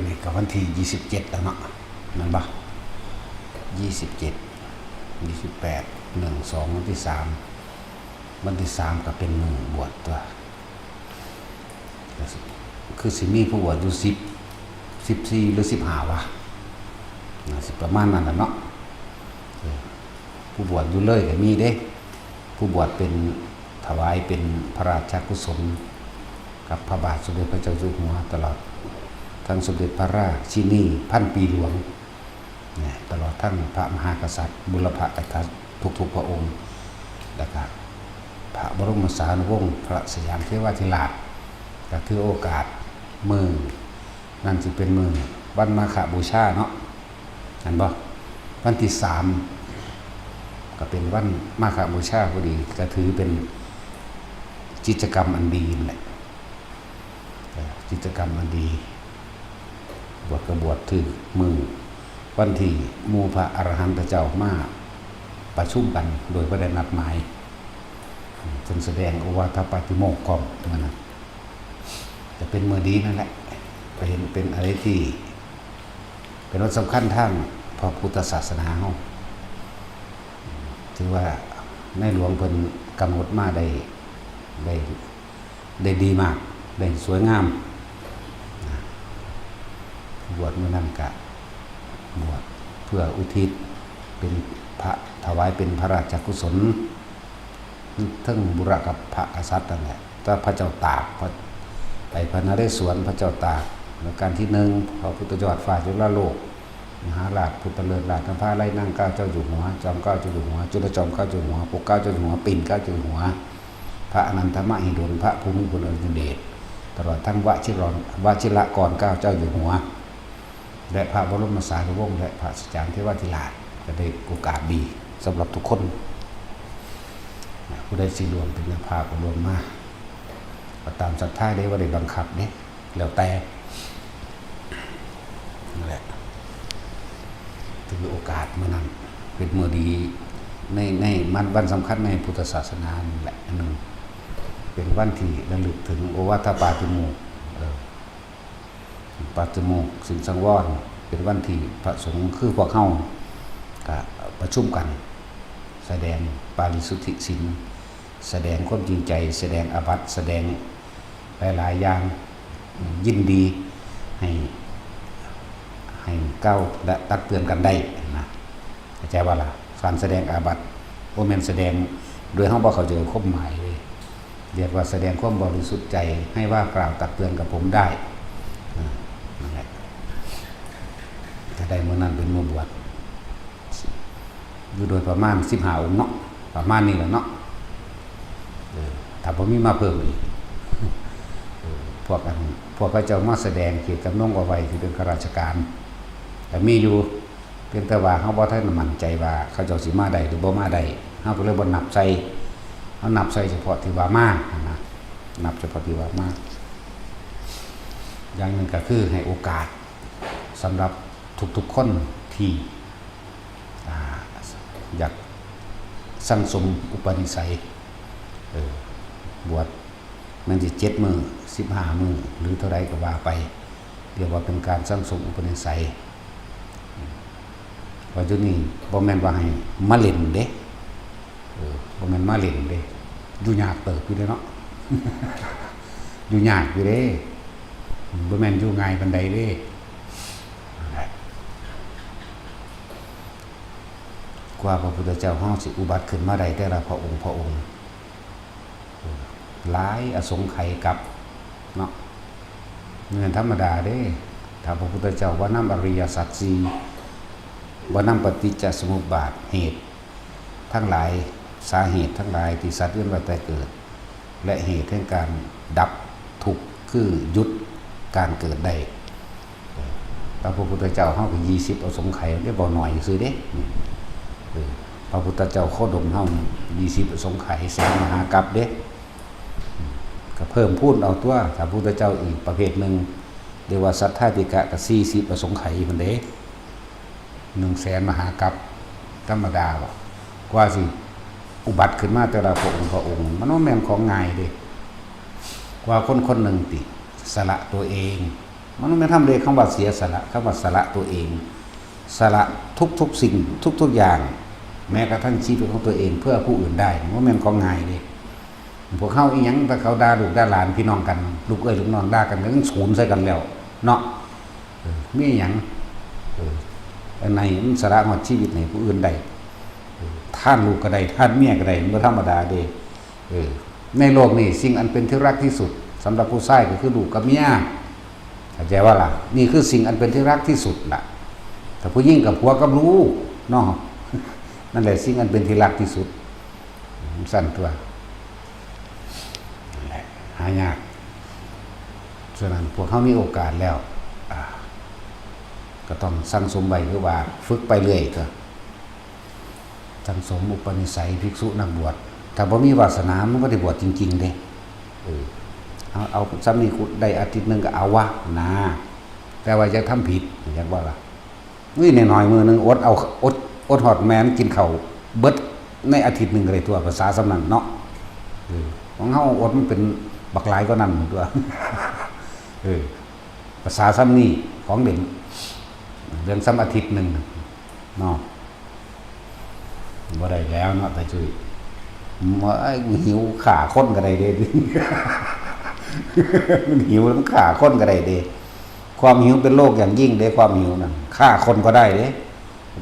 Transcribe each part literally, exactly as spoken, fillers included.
นี่ก็วันที่ยี่สิบเจ็ดแล้วเนาะ แม่นบ่ ยี่สิบเจ็ด ยี่สิบแปด หนึ่ง สอง วันที่สาม วันที่สามก็เป็นมื้อบวชตั๊ว ก็สิ คือสิมีผู้บวชอยู่สิบ สิบสี่ หรือ สิบห้า วะ น่าสิประมาณนั้นล่ะเนาะ เออ ผู้บวชอยู่เลยก็มีเด้ ผู้บวชเป็น ถวายเป็นพระราชกุศล กับพระบาทสมเด็จพระเจ้าอยู่หัว ตลอดทั้งสมเด็จพระราชินีพันปีหลวง นะ ตลอดทั้งพระมหากษัตริย์บุรพกษัตริย์ทุกๆพระองค์ แล้วก็พระบรมสารีวงศ์พระสยามเทวาธิราช ก็ถือโอกาสมื้อ นั่นสิเป็นมื้อวันมาฆบูชาเนาะ แม่นบ่ วันที่สาม ก็เป็นวันมาฆบูชาพอดี ก็ถือเป็นกิจกรรมอันดีนั่นแหละ เออ กิจกรรมอันดี บวชก็บวชถืกมื้อวันที่หมู่พระอรหันตเจ้ามาประชุมกันโดยบ่ได้นัดหมาย เพิ่นแสดงโอวาทปาติโมกข์พร้อมมื้อนั้น จะเป็นมื้อดีนั่นแหละ ก็เห็นเป็นอะไรที่ เป็นวันสำคัญทางพระพุทธศาสนาเฮา ถือว่าในหลวงเพิ่นกำหนดมาได้ ได้ ได้ดีมาก ได้สวยงาม นะ บวชมื้อนั้นก็บวชเพื่ออุทิศเป็นพระ ถวายเป็นพระราชกุศล เทิงบุรพกษัตริย์นั่นแหละ แต่พระเจ้าตาก พระ ไปพระนเรศวร พระเจ้าตาก รัชกาลที่หนึ่ง พระพุทธยอดฟ้าจุฬาโลก มหาราชพุทธเลิศราชนภาลัยนางเกล้าเจ้าอยู่หัว จอมเกล้าเจ้าอยู่หัว จุลจอมเกล้าเจ้าอยู่หัว ปกเกล้าเจ้าอยู่หัว ปิ่นเกล้าเจ้าอยู่หัว พระอนันทมหิดล พระภูมิพลอดุลยเดช ตลอดทั้งวชิรร วชิรกรเกล้าเจ้าอยู่หัว และพระบรมสารีวงศ์ และพระสยามเทวาธิราช ก็ได้โอกาสดีสำหรับทุกคน ผู้ใดสิร่วมเป็นเจ้าภาพก็ร่วมมา ก็ตามศรัทธาเด้ บ่ได้บังคับเด้ แล้วแต่ นั่นแหละ ถือโอกาสมื้อนั้น เป็นมื้อดี ใน ในมัน วันสำคัญในพุทธศาสนานี่แหละ อันหนึ่ง เป็นวันที่ระลึกถึงโอวาทปาติโมกข์ เออ ปาติโมกข์ศีลสังวร เป็นวันที่พระสงฆ์คือพวกเฮาก็ประชุมกัน แสดงปาริสุทธิศีล แสดงความจริงใจ แสดงอาบัติ แสดงหลายๆอย่าง ยินดีให้ ให้กล่าวและตักเตือนกันได้นะ เข้าใจบ่ล่ะ การแสดงอาบัติ บ่แม่นแสดงโดยเฮาบ่เข้าใจความหมายเลย เรียกว่าแสดงความบริสุทธิ์ใจ ให้ว่ากล่าวตักเตือนกับผมได้ อ่า นั่นแหละ ก็ได้มื้อนั้นเป็นมื้อบวช อยู่โดยประมาณสิบห้าองค์เนาะ ประมาณนี้แหละเนาะ เออ ถ้าบ่มีมาเพิ่มอีก เออ พวกอัน พวกเขาเจ้ามาแสดงเจตจำนงเอาไว้ที่เป็นข้าราชการ ก็มีอยู่ เพียงแต่ว่าเฮาบ่ทันมั่นใจว่าเขาเจ้าสิมาได้หรือบ่มาได้ เฮาก็เลยบ่นับใส่ เฮานับใส่เฉพาะที่ว่ามาหั้นนะ นับเฉพาะที่ว่ามา อย่างหนึ่งก็คือให้โอกาสสำหรับทุกๆคนที่ อ่า อยากสั่งสมอุปนิสัย เออ บวช แม่นสิเจ็ดมื้อ สิบห้ามื้อ หรือเท่าใดก็ว่าไป เรียกว่าเป็นการสั่งสมอุปนิสัย ว่าอยู่นี่บ่แม่นว่าให้มาเล่นเด้ เออ บ่แม่นมาเล่นเด้ อยู่ยากเติบอยู่เด้เนาะ อยู่ยากอยู่เด้ บ่แม่นอยู่ง่ายปานใดเด้ กว่าพระพุทธเจ้าเฮาสิอุบัติขึ้นมาได้แต่ละพระองค์พระองค์ หลายอสงไขยกัปเนาะ บ่แม่นธรรมดาเด้ ถ้าพระพุทธเจ้าบ่นำอริยสัจสี่ บ่นำปฏิจจสมุปบาท เหตุทั้งหลาย สาเหตุทั้งหลายที่สัตว์เวียนว่ายตายเกิด และเหตุแห่งการดับทุกข์คือหยุดการเกิดได้ พระพุทธเจ้าเฮาก็ยี่สิบอสงไขย ได้บ่น้อยซื่อเด้ เออ พระพุทธเจ้าโคดมเฮานี่ยี่สิบอสงไขย แสนมหากัปเด้ ก็เพิ่มพูนเอาตั๊ว ถ้าพุทธเจ้าอีกประเภทหนึ่ง เรียกว่าสัทธาธิกะก็สี่สิบอสงไขยพุ้นเด้ หนึ่งแสนมหากัป ธรรมดาบ่ กว่าสิอุบัติขึ้นมาแต่ละพระองค์พระองค์ มันบ่แม่นของง่ายเด้ กว่าคนคนหนึ่งติสละตัวเอง มันบ่แม่นธรรมเด้ คำว่าเสียสละ คำว่าสละตัวเอง สละทุกๆสิ่ง ทุกๆอย่าง แม้กระทั่งชีวิตของตัวเองเพื่อผู้อื่นได้ มันบ่แม่นของง่ายเด้ พวกเฮาอีหยัง ถ้าเขาด่าลูกด่าหลานพี่น้องกัน ลูกเอ้ยลูกน้องด่ากัน ก็ยังสูนใส่กันแล้วเนาะ เออ มีหยัง เออ อันไหนมันสละฮอดชีวิตให้ผู้อื่นได้ เออ ทานลูกก็ได้ ทานเมียก็ได้ มันบ่ธรรมดาเด้ เออ ในโลกนี้สิ่งอันเป็นที่รักที่สุดสำหรับผู้ชายก็คือลูกกับเมีย เข้าใจบ่ล่ะ นี่คือสิ่งอันเป็นที่รักที่สุดล่ะ ถ้าผู้หญิงกับผัวกับลูกเนาะ นั่นแหละสิ่งอันเป็นที่รักที่สุด มันสั้นตัว นั่นแหละ หายาก ฉะนั้นพวกเฮามีโอกาสแล้ว อ่า ก็ต้องสั่งสมไว้ คือว่าฝึกไปเรื่อยเถอะ สั่งสมอุปนิสัยภิกษุนักบวช ถ้าบ่มีวาสนามันบ่ได้บวชจริงๆเด้ เออ เอา เอาส่ำนี้กูได้อาทิตย์หนึ่งก็เอาวะนะ แต่ว่าอย่าทำผิด อยากว่าล่ะ อุ้ย น้อยๆมื้อหนึ่งอดเอา อด อดฮอดแม่นกินข้าวเบิดในอาทิตย์หนึ่งก็ได้ตัว ภาษาส่ำนั้นเนาะ เออ ของเฮาอดมันเป็นบักหลายกว่านั้นตัว เออ ภาษาส่ำนี้ของเล่น เรื่องส่ำอาทิตย์หนึ่งเนาะ บ่ได้แล้วเนาะ ตาจุ้ย มันหิวฆ่าคนก็ได้เด้ มันหิวมันฆ่าคนก็ได้เด้ ความหิวเป็นโรคอย่างยิ่งเด้ ความหิวนั่นฆ่าคนก็ได้เด้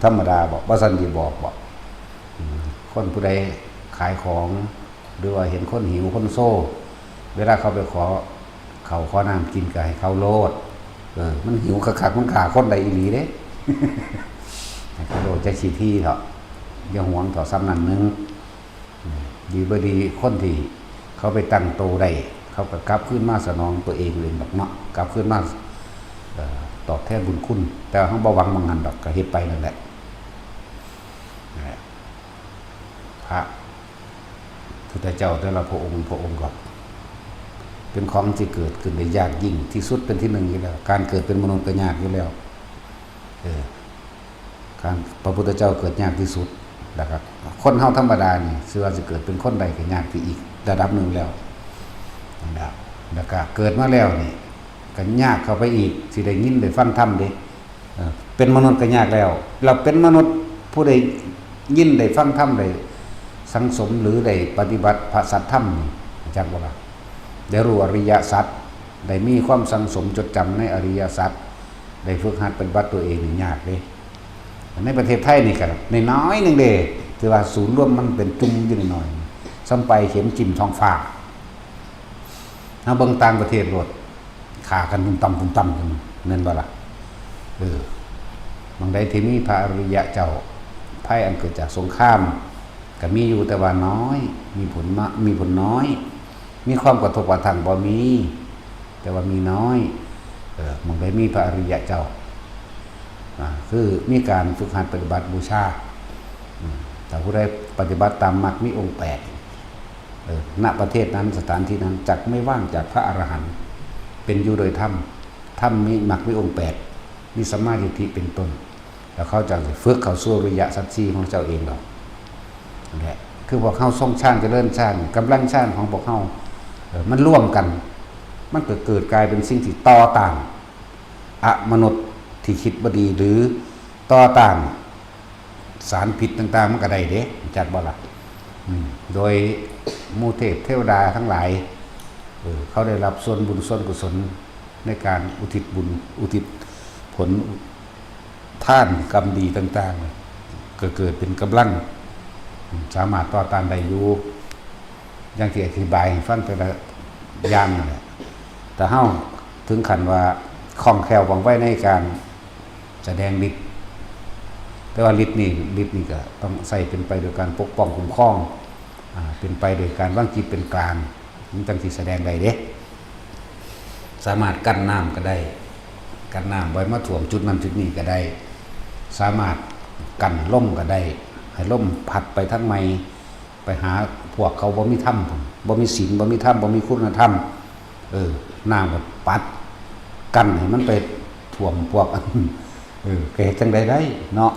ธรรมดาบอก ว่าซั่นสิบอกบอก อืม คนผู้ใดขายของ หรือว่าเห็นคนหิวคนโซ เวลาเขาไปขอข้าวขอน้ำกินก็ให้เขาโลด เออ มันหิวคักๆ มันฆ่าคนได้อีหลีเด้ ให้เขาโลด จักสิทีเถาะ อย่าหวงเถาะ ส่ำนั้นหนึ่ง อืม ดีบ่ดี คนที่เขาไปตั้งโตได้ เขาก็กลับคืนมาสนองตัวเองเองดอกเนาะ กลับคืนมา เอ่อ ตอบแทนบุญคุณ แต่เฮาบ่หวังหม่องนั้นดอก ก็เฮ็ดไปนั่นแหละ นั่นแหละ พระพุทธเจ้าแต่ละพระองค์ พระองค์ก็เป็นของที่เกิดขึ้นได้ยากยิ่งที่สุดเป็นที่หนึ่งอยู่แล้ว การเกิดเป็นมนุษย์ก็ยากอยู่แล้ว เออ การ พระพุทธเจ้าเกิดยากที่สุด แล้วก็คนเฮาธรรมดานี่ สิว่าสิเกิดเป็นคนได้ก็ยากไปอีกระดับหนึ่งแล้ว นั่นแหละ แล้วก็เกิดมาแล้วนี่ ก็ยากเข้าไปอีก สิได้ยินได้ฟังธรรมเด้ เอ่อ เป็นมนุษย์ก็ยากแล้ว เราเป็นมนุษย์ผู้ได้ยินได้ฟังธรรม ได้สั่งสมหรือได้ปฏิบัติพระสัทธรรมนี่ จักบ่ล่ะ ได้รู้อริยสัจ ได้มีความสั่งสมจดจำในอริยสัจ ได้ฝึกหัดปฏิบัติตัวเองนี่ยากเด้ ในประเทศไทยนี่ก็น้อยๆหนึ่งเด้ ถือว่าศูนย์รวมมันเป็นจุ่มอยู่น้อยๆ ส่ำปลายเข็มจิ้มท้องฟ้า เฮาเบิ่งต่างประเทศโลด ฆ่ากันตุ้มตั้มตุ้มตั้มกัน แม่นบ่ล่ะ เออ หม่องใดที่มีพระอริยะเจ้า ภัยอันเกิดจากสงคราม ก็มีอยู่แต่ว่าน้อย มีผลมา มีผลน้อย มีความกระทบกระทั่งบ่มี แต่ว่ามีน้อย เออ หม่องใดมีพระอริยะเจ้า อ่า คือมีการฝึกหัดปฏิบัติบูชา อืม ถ้าผู้ใดปฏิบัติตามมรรคมีองค์แปด เออ ณ ประเทศนั้น สถานที่นั้นจักไม่ว่างจากพระอรหันต์ เป็นอยู่โดยธรรม ธรรมมีมรรคมีองค์แปด มีสัมมาทิฏฐิเป็นต้น แล้วเขาจะฝึกเข้าสู่อริยสัจสี่ของเจ้าเองดอก นั่นแหละ คือพวกเฮาทรงฌานเจริญฌาน กำลังฌานของพวกเฮา เออ มันร่วมกัน มันก็เกิดกลายเป็นสิ่งที่ต่อต้านอมนุษย์ที่คิดบ่ดี หรือต่อต้านสารพิษต่างๆ มันก็ได้เด้ จักบ่ล่ะ อืม โดยหมู่เทพเทวดาทั้งหลาย เออ เขาได้รับส่วนบุญส่วนกุศลในการอุทิศบุญ อุทิศผลทานกรรมดีต่างๆ ก็เกิดเป็นกำลัง อืม สามารถต่อต้านได้อยู่ อย่างที่อธิบายให้ฟังแต่ละอย่างนั่นแหละ แต่เฮาถึงขั้นว่าคล่องแคล่วว่องไวในการแสดงฤทธิ์ แต่ว่าฤทธิ์นี่ ฤทธิ์นี่ก็ต้องใช้เป็นไปโดยการปกป้องคุ้มครอง อ่า เป็นไปโดยการวางจิตเป็นกลาง มันจั่งสิแสดงได้เด้ สามารถกั้นน้ำก็ได้ กั้นน้ำบ่ให้มาท่วมจุดนั้นจุดนี้ก็ได้ สามารถกั้นลมก็ได้ ให้ลมพัดไปทางใหม่ ไปหาพวกเขาบ่มีธรรมพุ้น บ่มีศีล บ่มีธรรม บ่มีคุณธรรม เออ น้ำก็ปัด กั้นให้มันไปท่วมพวก เออ ก็เฮ็ดจั่งใดได้เนาะ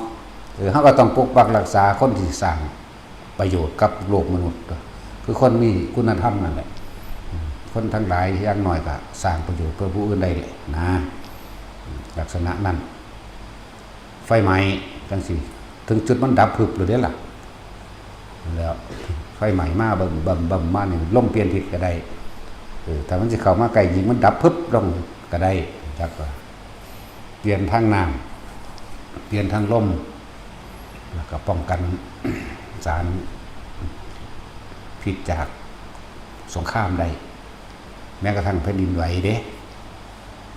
เออ เฮาก็ต้องปกปักรักษาคนที่สร้างประโยชน์กับโลกมนุษย์ คือคนมีคุณธรรมนั่นแหละ คนทั้งหลายอย่างน้อยก็สร้างประโยชน์เพื่อผู้อื่นได้แหละนะ ลักษณะนั้น ไฟไหม้จังซี่ ถึงจุดมันดับพึบเลยเด้ล่ะ แล้วไฟไหม้มาบึ้มบึ้มบึ้มมานี่ ลมเปลี่ยนทิศก็ได้ เออ ถ้ามันสิเข้ามาใกล้ ยิ่งมันดับพึบลงก็ได้ จักว่า เปลี่ยนทางน้ำ เปลี่ยนทางลม แล้วก็ป้องกัน สารพิษจากสงครามได้ แม้กระทั่งแผ่นดินไหวเด้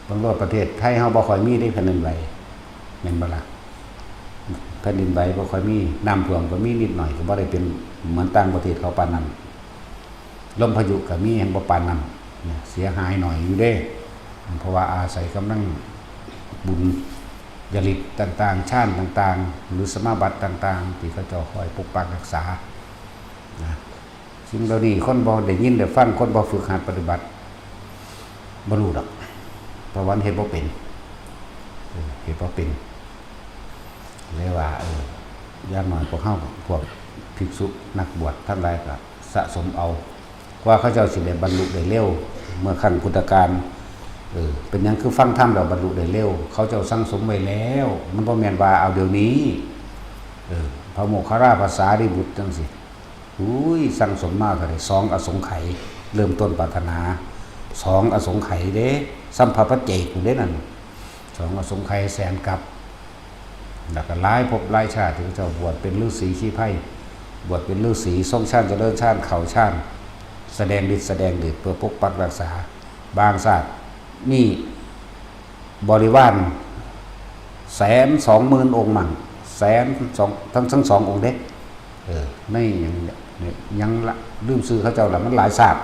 เบิ่งโลด ประเทศไทยเฮาบ่ค่อยมีเด้แผ่นดินไหว แม่นบ่ล่ะ แผ่นดินไหวบ่ค่อยมี น้ำท่วมก็มีนิดหน่อย ก็บ่ได้เป็นเหมือนต่างประเทศเขาปานนั้น ลมพายุก็มี แฮ่งบ่ปานนั้น เนี่ย เสียหายหน่อยอยู่เด้ เพราะว่าอาศัยกำลังบุญญาฤทธิ์ต่างๆ ฌานต่างๆ หรือสมาบัติต่างๆ ที่เขาเจ้าคอยปกปักรักษา นะ สิ่งเหล่านี้คนบ่ได้ยินได้ฟัง คนบ่ฝึกหัดปฏิบัติ บ่รู้ดอก เพราะว่ามันเฮ็ดบ่เป็น เออ เฮ็ดบ่เป็น เลยว่า เออ อย่างน้อยพวกเฮา พวกภิกษุนักบวชทั้งหลายก็สะสมเอา กว่าเขาเจ้าสิได้บรรลุได้เร็ว เมื่อครั้งพุทธกาล เออ เป็นหยังคือฟังธรรมแล้วบรรลุได้เร็ว เขาเจ้าสั่งสมไว้แล้ว มันบ่แม่นว่าเอาเดี๋ยวนี้ เออ พระโมคคัลลาภาษาริบุตรจังซี่ อุ้ย สั่งสมมาเท่าใด สองอสงไขย เริ่มต้นปรารถนา สองอสงไขยเด้ สัมภปัจเจกอยู่เด้นั่น สองอสงไขยแสนกับ แล้วก็หลายภพหลายชาติที่เขาเจ้าบวชเป็นฤๅษีชีไพร บวชเป็นฤๅษีทรงฌานเจริญฌานเข้าฌาน แสดงฤทธิ์แสดงเดชเพื่อปกปักรักษา บางชาติมีบริวารแสนสองหมื่นองค์มั่ง แสนสอง ทั้ง ทั้งสององค์เด้ เออ ในหยังเนี่ย หยังละ ลืมชื่อเขาเจ้าละ มันหลายชาติ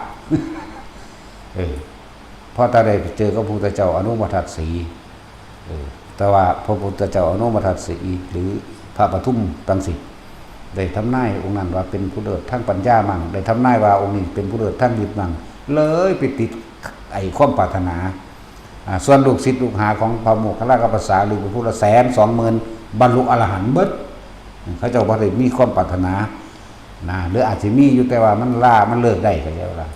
เออ พอตาได้ไปเจอกับพระพุทธเจ้าอนุมทัศสี เออ แต่ว่าพระพุทธเจ้าอนุมทัศสี หรือพระปทุมตังสิ ได้ทำนายองค์นั้นว่าเป็นผู้เลิศทางปัญญามั่ง ได้ทำนายว่าองค์นี้เป็นผู้เลิศทางฤทธิ์มั่ง เลยไปติดไอ้ความปรารถนา อ่า ส่วนลูกศิษย์ลูกหาของพระโมคคัลลากับภาษาหรือพระพุทธแสนสองหมื่น บรรลุอรหันต์เบิด เขาเจ้าบ่ได้มีความปรารถนา นะ หรืออาจจะมีอยู่แต่ว่ามันล่า มันเลิกได้ เขาเจ้าว่า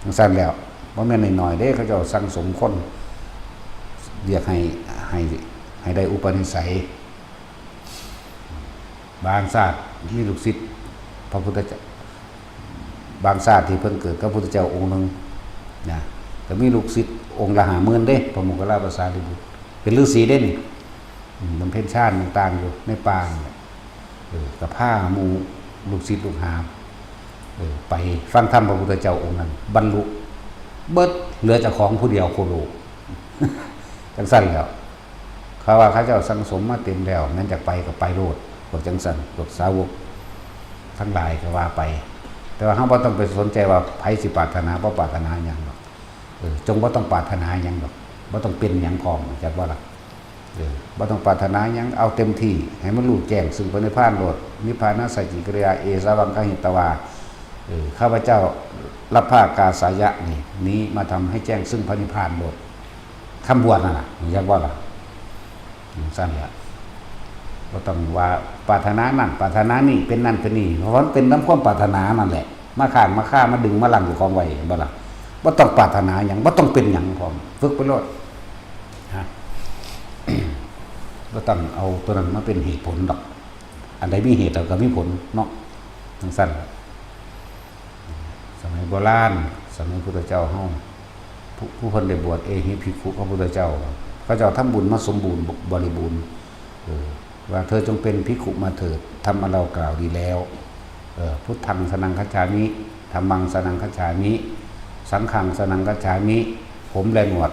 จังซั่นแล้ว บ่แม่นน้อยๆเด้ เขาเจ้าสั่งสมคน เรียกให้ ให้ ให้ได้อุปนิสัย บางชาติมีลูกศิษย์พระพุทธเจ้า บางชาติที่เพิ่นเกิดกับพระพุทธเจ้าองค์หนึ่งนะ ก็มีลูกศิษย์องค์ละห้าหมื่นเด้ พระโมคคัลลาภาษาริบุตร เป็นฤๅษีเด้นี่ อืม บำเพ็ญฌานต่างๆอยู่ในป่านี่แหละ เออ ก็พาหมู่ลูกศิษย์ลูกหา เออ ไปฟังธรรมพระพุทธเจ้าองค์นั้น บรรลุเบิด เหลือเจ้าของผู้เดียวโคโล จังซั่นแหล้ว เขาว่าเขาเจ้าสั่งสมมาเต็มแล้ว แม่นอยากไปก็ไปโลด พวกจังซั่น พวกสาวกทั้งหลายก็ว่าไป แต่ว่าเฮาบ่ต้องไปสนใจว่าไผสิปรารถนาบ่ปรารถนาหยังดอก เออ จงบ่ต้องปรารถนาหยังดอก บ่ต้องเป็นหยังพร้อม จักบ่ล่ะ เออ บ่ต้องปรารถนาหยัง เอาเต็มที่ ให้มันรู้แจ้งซึ่งพระนิพพานโลด นิพพานาสัจจิกิริยา เอสาวังคหิตวา เออ ข้าพเจ้ารับผ้ากาสายะนี่ นี้มาทำให้แจ้งซึ่งพระนิพพานโลด คำบวชนั่นน่ะ จักบ่ล่ะ จังซั่นแหละ บ่ต้องว่าปรารถนานั่น ปรารถนานี่ เป็นนั่นเป็นนี่ เพราะมันเป็นนำความปรารถนานั่นแหละ มาค้างมาคา มาดึงมารั้งเจ้าของไว้ เห็นบ่ล่ะ บ่ต้องปรารถนาหยัง บ่ต้องเป็นหยังพร้อม ฝึกไปโลด ฮะ บ่ต้องเอาตัวนั้นมาเป็นเหตุผลดอก อันใดมีเหตุแล้วก็มีผลเนาะ จังซั่น สมัยโบราณ สมัยพุทธเจ้าเฮา ผู้ ผู้เพิ่นได้บวชเอหิภิกขุกับพุทธเจ้า เขาเจ้าทำบุญมาสมบูรณ์บริบูรณ์ เออ ว่าเธอจงเป็นภิกขุมาเถิด ธรรมอันเรากล่าวดีแล้ว เออ พุทธังสรณังคัจฉามิ ธัมมังสรณังคัจฉามิ สังฆังสรณังคัจฉามิ ผมและหนวด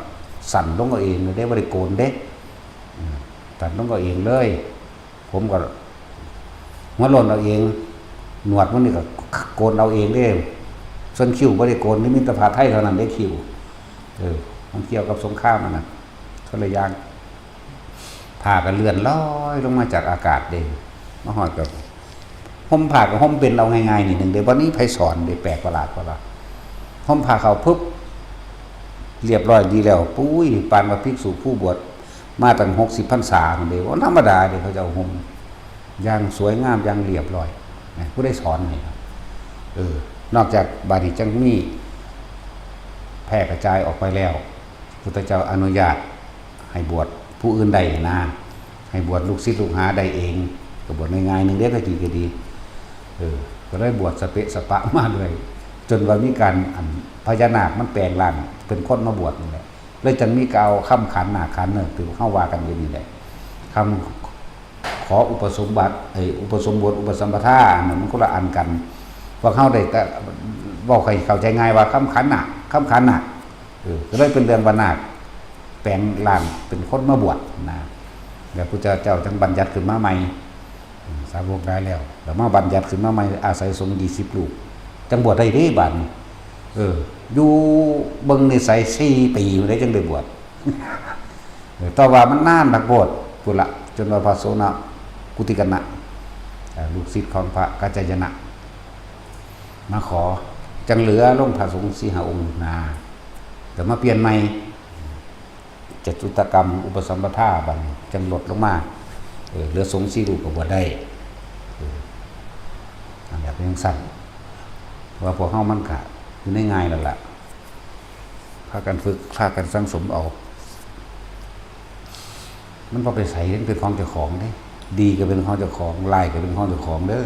สั้นลงเอาเองเลยเด้ บ่ได้โกนเด้ อืม สั้นลงเอาเองเลย ผมก็หัวโล้นเอาเอง หนวดมันนี่ก็โกนเอาเองเด้ ส่วนคิ้วบ่ได้โกน นี่มีแต่ผ้าไทยเท่านั้นเด้คิ้ว เออ มันเกี่ยวกับสงครามนั่นน่ะ คนละอย่าง ผ้าก็เลื่อนลอยลงมาจากอากาศเด้ มาฮอดก็ห่มผ้าก็ห่มเป็นเอาง่ายๆนี่หนึ่งเด้ บ่มีไผสอนเด้ แปลกประหลาด เพราะว่าห่มผ้าเข้าปุ๊บ เรียบร้อยดีแล้ว ปุ้ย ปานว่าภิกษุผู้บวชมาตั้งหกสิบพรรษานั่นเด้ บ่ธรรมดาเด้ เขาเจ้าห่มอย่างสวยงาม อย่างเรียบร้อยนะ ผู้ใดสอนให้ครับ เออ นอกจากบาดนี้จังมีแพร่กระจายออกไปแล้ว พุทธเจ้าอนุญาต ให้บวชผู้อื่นได้นะ ให้บวชลูกศิษย์ลูกหาได้เอง ก็บวชง่ายๆหนึ่งเด้อ ตะกี้ก็ดี เออ ก็เลยบวชสเปะสปะมาเลย จนว่ามีการ อัน พญานาคมันแปลงร่างเป็นคนมาบวชนี่แหละ เลยจังมีกล่าวคำขันนาคขันเนิกที่เฮาว่ากันอยู่นี่แหละ คำขออุปสมบัติ เอ้ย อุปสมบท อุปสัมปทา อันนั้นมันคนละอันกัน พวกเฮาได้แต่เว้าให้เข้าใจง่ายว่าคำขันนาค คำขันนาค เออ ก็เลยเป็นเรื่องว่านาคแปลงร่างเป็นคนมาบวชนะ แล้วพุทธเจ้าจังบัญญัติขึ้นมาใหม่ อืม สาวกได้แล้ว แล้วมาบัญญัติขึ้นมาใหม่ อาศัยสงฆ์ยี่สิบรูป จังบวชได้เด้บาดนี้ เออ อยู่เบิ่งนิสัยสี่ปีมาได้จังได้บวช เออ แต่ว่ามันนานนักโพดพุ้นละ จนว่าพระโสณกุติกนะ เอ่อ ลูกศิษย์ของพระกัจจายนะ มาขอ จังเหลือลงพระสงฆ์สี่ห้าองค์นา แต่มาเปลี่ยนใหม่ จตุตกรรมอุปสัมปทาบัดนี้จังลดลงมา เออ เหลือสงฆ์สี่รูปก็บวชได้ เออ อันแบบยังสั้น ว่าพวกเฮามันกะอยู่ในง่ายแล้วล่ะ พากันฝึก พากันสั่งสมเอา มันบ่ไปไส มันเป็นของเจ้าของเด้ ดีก็เป็นของเจ้าของ ร้ายก็เป็นของเจ้าของเด้อ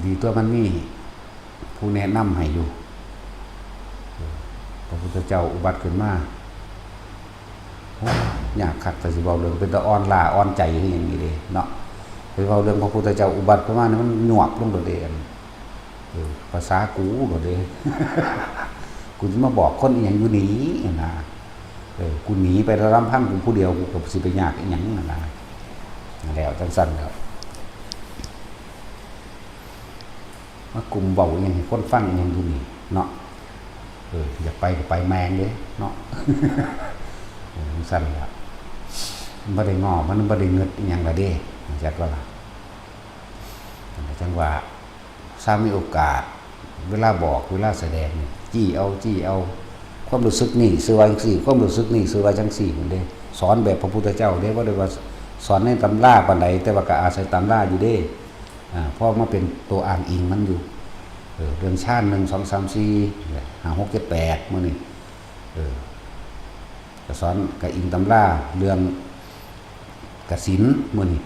ดีตัวมันมีผู้แนะนำให้อยู่ พระพุทธเจ้าอุบัติขึ้นมา โอ้ ยากคัก แต่สิเว้าเรื่องเป็นตาอ่อนล้าอ่อนใจคือหยังนี่เด้เนาะ ไปเว้าเรื่องพระพุทธเจ้าอุบัติขึ้นมานี่มันหยวบลงโลดเด้ อัน เออ ภาษากูโลดเด้ กูสิมาบอกคนอีหยังอยู่นี่นะ เออ กูหนีไปลำพังกูผู้เดียว กูก็สิไปยากอีหยังนั่นนะ แล้วจังซั่นแล้ว มากุมเว้าอีหยังให้คนฟังอีหยังอยู่นี่เนาะ เออ อยากไปก็ไปแม่งเลยเนาะ เออ จังซั่นล่ะ มันบ่ได้งอ มันบ่ได้เงิดอีหยังล่ะเด้ จักว่าล่ะ จังว่า ถ้ามีโอกาส เวลาบอก เวลาแสดงนี่ จี้เอา จี้เอา ความรู้สึกนี่ซื่อว่าจังซี่ ความรู้สึกนี่ซื่อว่าจังซี่ นั่นเด้ สอนแบบพระพุทธเจ้าเด้ บ่ได้ว่าสอนในตำราปานใด แต่ว่าก็อาศัยตำราอยู่เด้ อ่า เพราะมาเป็นตัวอ้างอิงมันอยู่ เออ เรื่องฌาน หนึ่ง สอง สาม สี่ ห้า หก เจ็ด แปด มื้อนี้ เออ ก็สอน ก็อิงตำราเรื่องกสิณมื้อนี้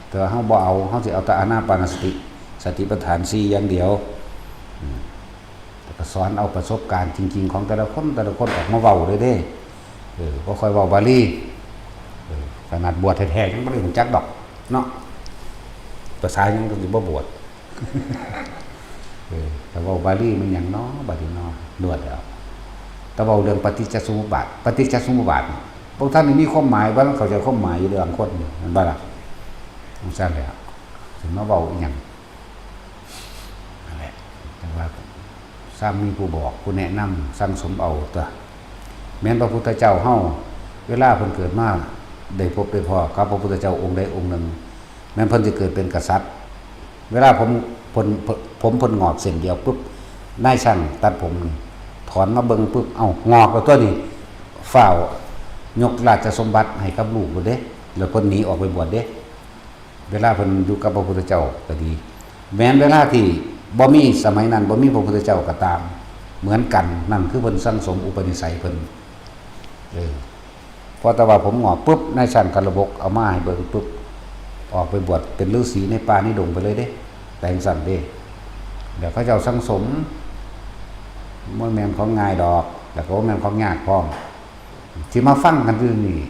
แต่ว่าเฮาบ่เอา เฮาสิเอาแต่อานาปานสติ สติปัฏฐานสี่อย่างเดียว อืม แล้วก็สอนเอาประสบการณ์จริงๆของแต่ละคน แต่ละคนออกมาเว้าเลยเด้ เออ บ่ค่อยเว้าบาลี เออ ขนาดบวชแท้ๆยังบ่ได้รู้จักดอกเนาะ ภาษาหยังก็สิบ่บวช เออ แต่เว้าบาลีมันหยังน้อ บาลีน้อ นวดแล้ว แต่เว้าเรื่องปฏิจจสมุปบาท ปฏิจจสมุปบาทนี่ พวกท่านนี่มีความหมาย บ่ทันเข้าใจความหมายอยู่เด้ บางคนนี่ แม่นบ่ล่ะ? จังซั่นแหละ สิมาเว้าอีหยัง นั่นแหละ จังว่า ซ้ำมีผู้บอก ผู้แนะนำ สั่งสมเอาตั๊ว แม่นพระพุทธเจ้าเฮา เวลาเพิ่นเกิดมา ได้พบได้พ้อกับพระพุทธเจ้าองค์ใดองค์หนึ่ง แม่นเพิ่นสิเกิดเป็นกษัตริย์ เวลาผม เพิ่น ผมเพิ่นงอกเส้นเดียวปุ๊บ นายช่างตัดผมนี่ ถอนมาเบิ่งปุ๊บ เอ้า งอกแล้วตั๊วนี่ ฟ้าวยกราชสมบัติให้กับลูกโลดเด้ แล้วเพิ่นหนีออกไปบวชเด้ เวลาเพิ่นอยู่กับพระพุทธเจ้าก็ดี แม้นเวลาที่บ่มี สมัยนั้นบ่มีพระพุทธเจ้าก็ตาม เหมือนกัน นั่นคือเพิ่นสั่งสมอุปนิสัยเพิ่น เออ พอแต่ว่าผมงอกปุ๊บ นายช่างกระบกเอามาให้เบิ่งปุ๊บ ออกไปบวชเป็นฤาษีในป่าในดงไปเลยเด้ แต่จังซั่นเด้ แล้วเขาเจ้าสั่งสม บ่แม่นของง่ายดอก แล้วก็บ่แม่นของยากพร้อม ที่มาฟังกันอยู่นี่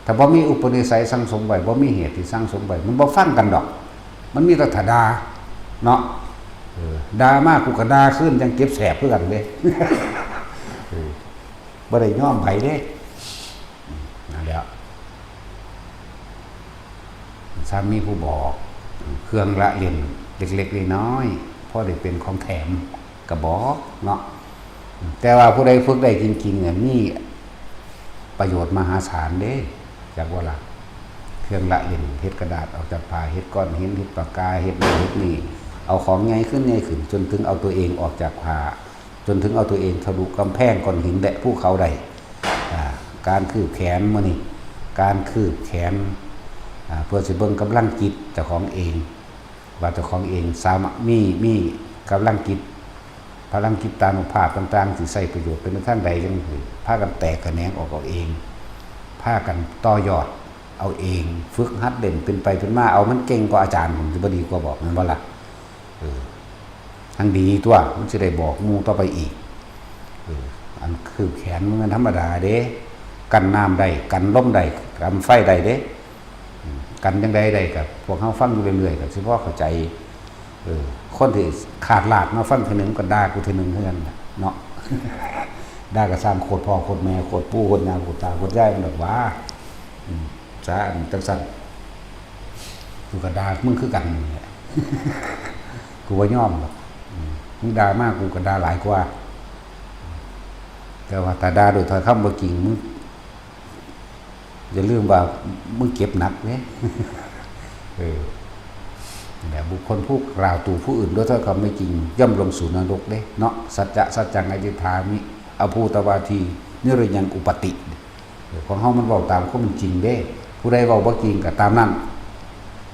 ถ้าบ่มีอุปนิสัยสั่งสมไว้ บ่มีเหตุที่สั่งสมไว้ มันบ่ฟังกันดอก มันมีแต่ถ้าด่า เนาะ เออ ด่ามากูก็ด่าคืน จังเจ็บแสบคือกันเด้ เออ บ่ได้ยอมไผเด้ นั่นแหละ ซ้ำมีผู้บอก เครื่องละเล่นเล็กๆน้อยๆ พอได้เป็นของแถมก็บอกเนาะ แต่ว่าผู้ใดฝึกได้จริงๆเนี่ย มีประโยชน์มหาศาลเด้ จักว่าล่ะ เครื่องละเล่น เฮ็ดกระดาษออกจากผ้า เฮ็ดก้อนหิน เฮ็ดปากกา เฮ็ดนั่นเฮ็ดนี่ เอาของใหญ่ขึ้นใหญ่ขึ้น จนถึงเอาตัวเองออกจากผ้า จนถึงเอาตัวเองทะลุกำแพงก้อนหินและภูเขาได้ อ่า การคืบแขนมื้อนี้ การคืบแขน อ่า เพื่อสิเบิ่งกำลังจิตเจ้าของเอง ว่าเจ้าของเองสามารถมี มีกำลังจิต พลังจิตตานุภาพต่างๆ สิใช้ประโยชน์ไปในทางใด จังสิพากันแตกแขนงออกเอาเอง พากันต่อยอดเอาเอง ฝึกหัดเล่น เป็นไปเป็นมา เอามันเก่งกว่าอาจารย์ ผมสิบ่ดีกว่าบอก แม่นบ่ล่ะ? เออ ทั้งดีตัว มันสิได้บอกหมู่ต่อไปอีก เออ อันคืบแขนมันธรรมดาเด้ กันน้ำได้ กันลมได้ กันไฟได้เด้ อืม กันจั่งใดได้ ก็พวกเฮาฟังอยู่เรื่อยๆ ก็สิพอเข้าใจ เออ คนที่ขาดลาดมาฟังเทื่อหนึ่งก็ด่ากูเทื่อหนึ่งเท่านั้นน่ะเนาะ ด่าก็สร้างโคตรพ่อโคตรแม่ โคตรปู่โคตรย่า โคตรตาโคตรยายมันดอกหว่า อืม ซะอันจั่งซั่น กูก็ด่ามึงคือกันนี่แหละ กูบ่ยอมดอก อืม มึงด่ามากูก็ด่าหลายกว่า แต่ว่าถ้าด่าโดยถ้อยคำบ่จริง มึง อย่าลืมว่ามึงเจ็บหนักเด้ เออ นั่นแหละ บุคคลผู้กล่าวตู่ผู้อื่นด้วยถ้อยคำไม่จริง ย่อมลงสู่นรกเด้ เนาะ สัจจะสัจจัง อธิฏฐามิ อภูตวาที นิรยังอุปัตติ เออ ของเฮามันเว้าตามความเป็นจริงเด้ ผู้ใดเว้าบ่จริงก็ตามนั้น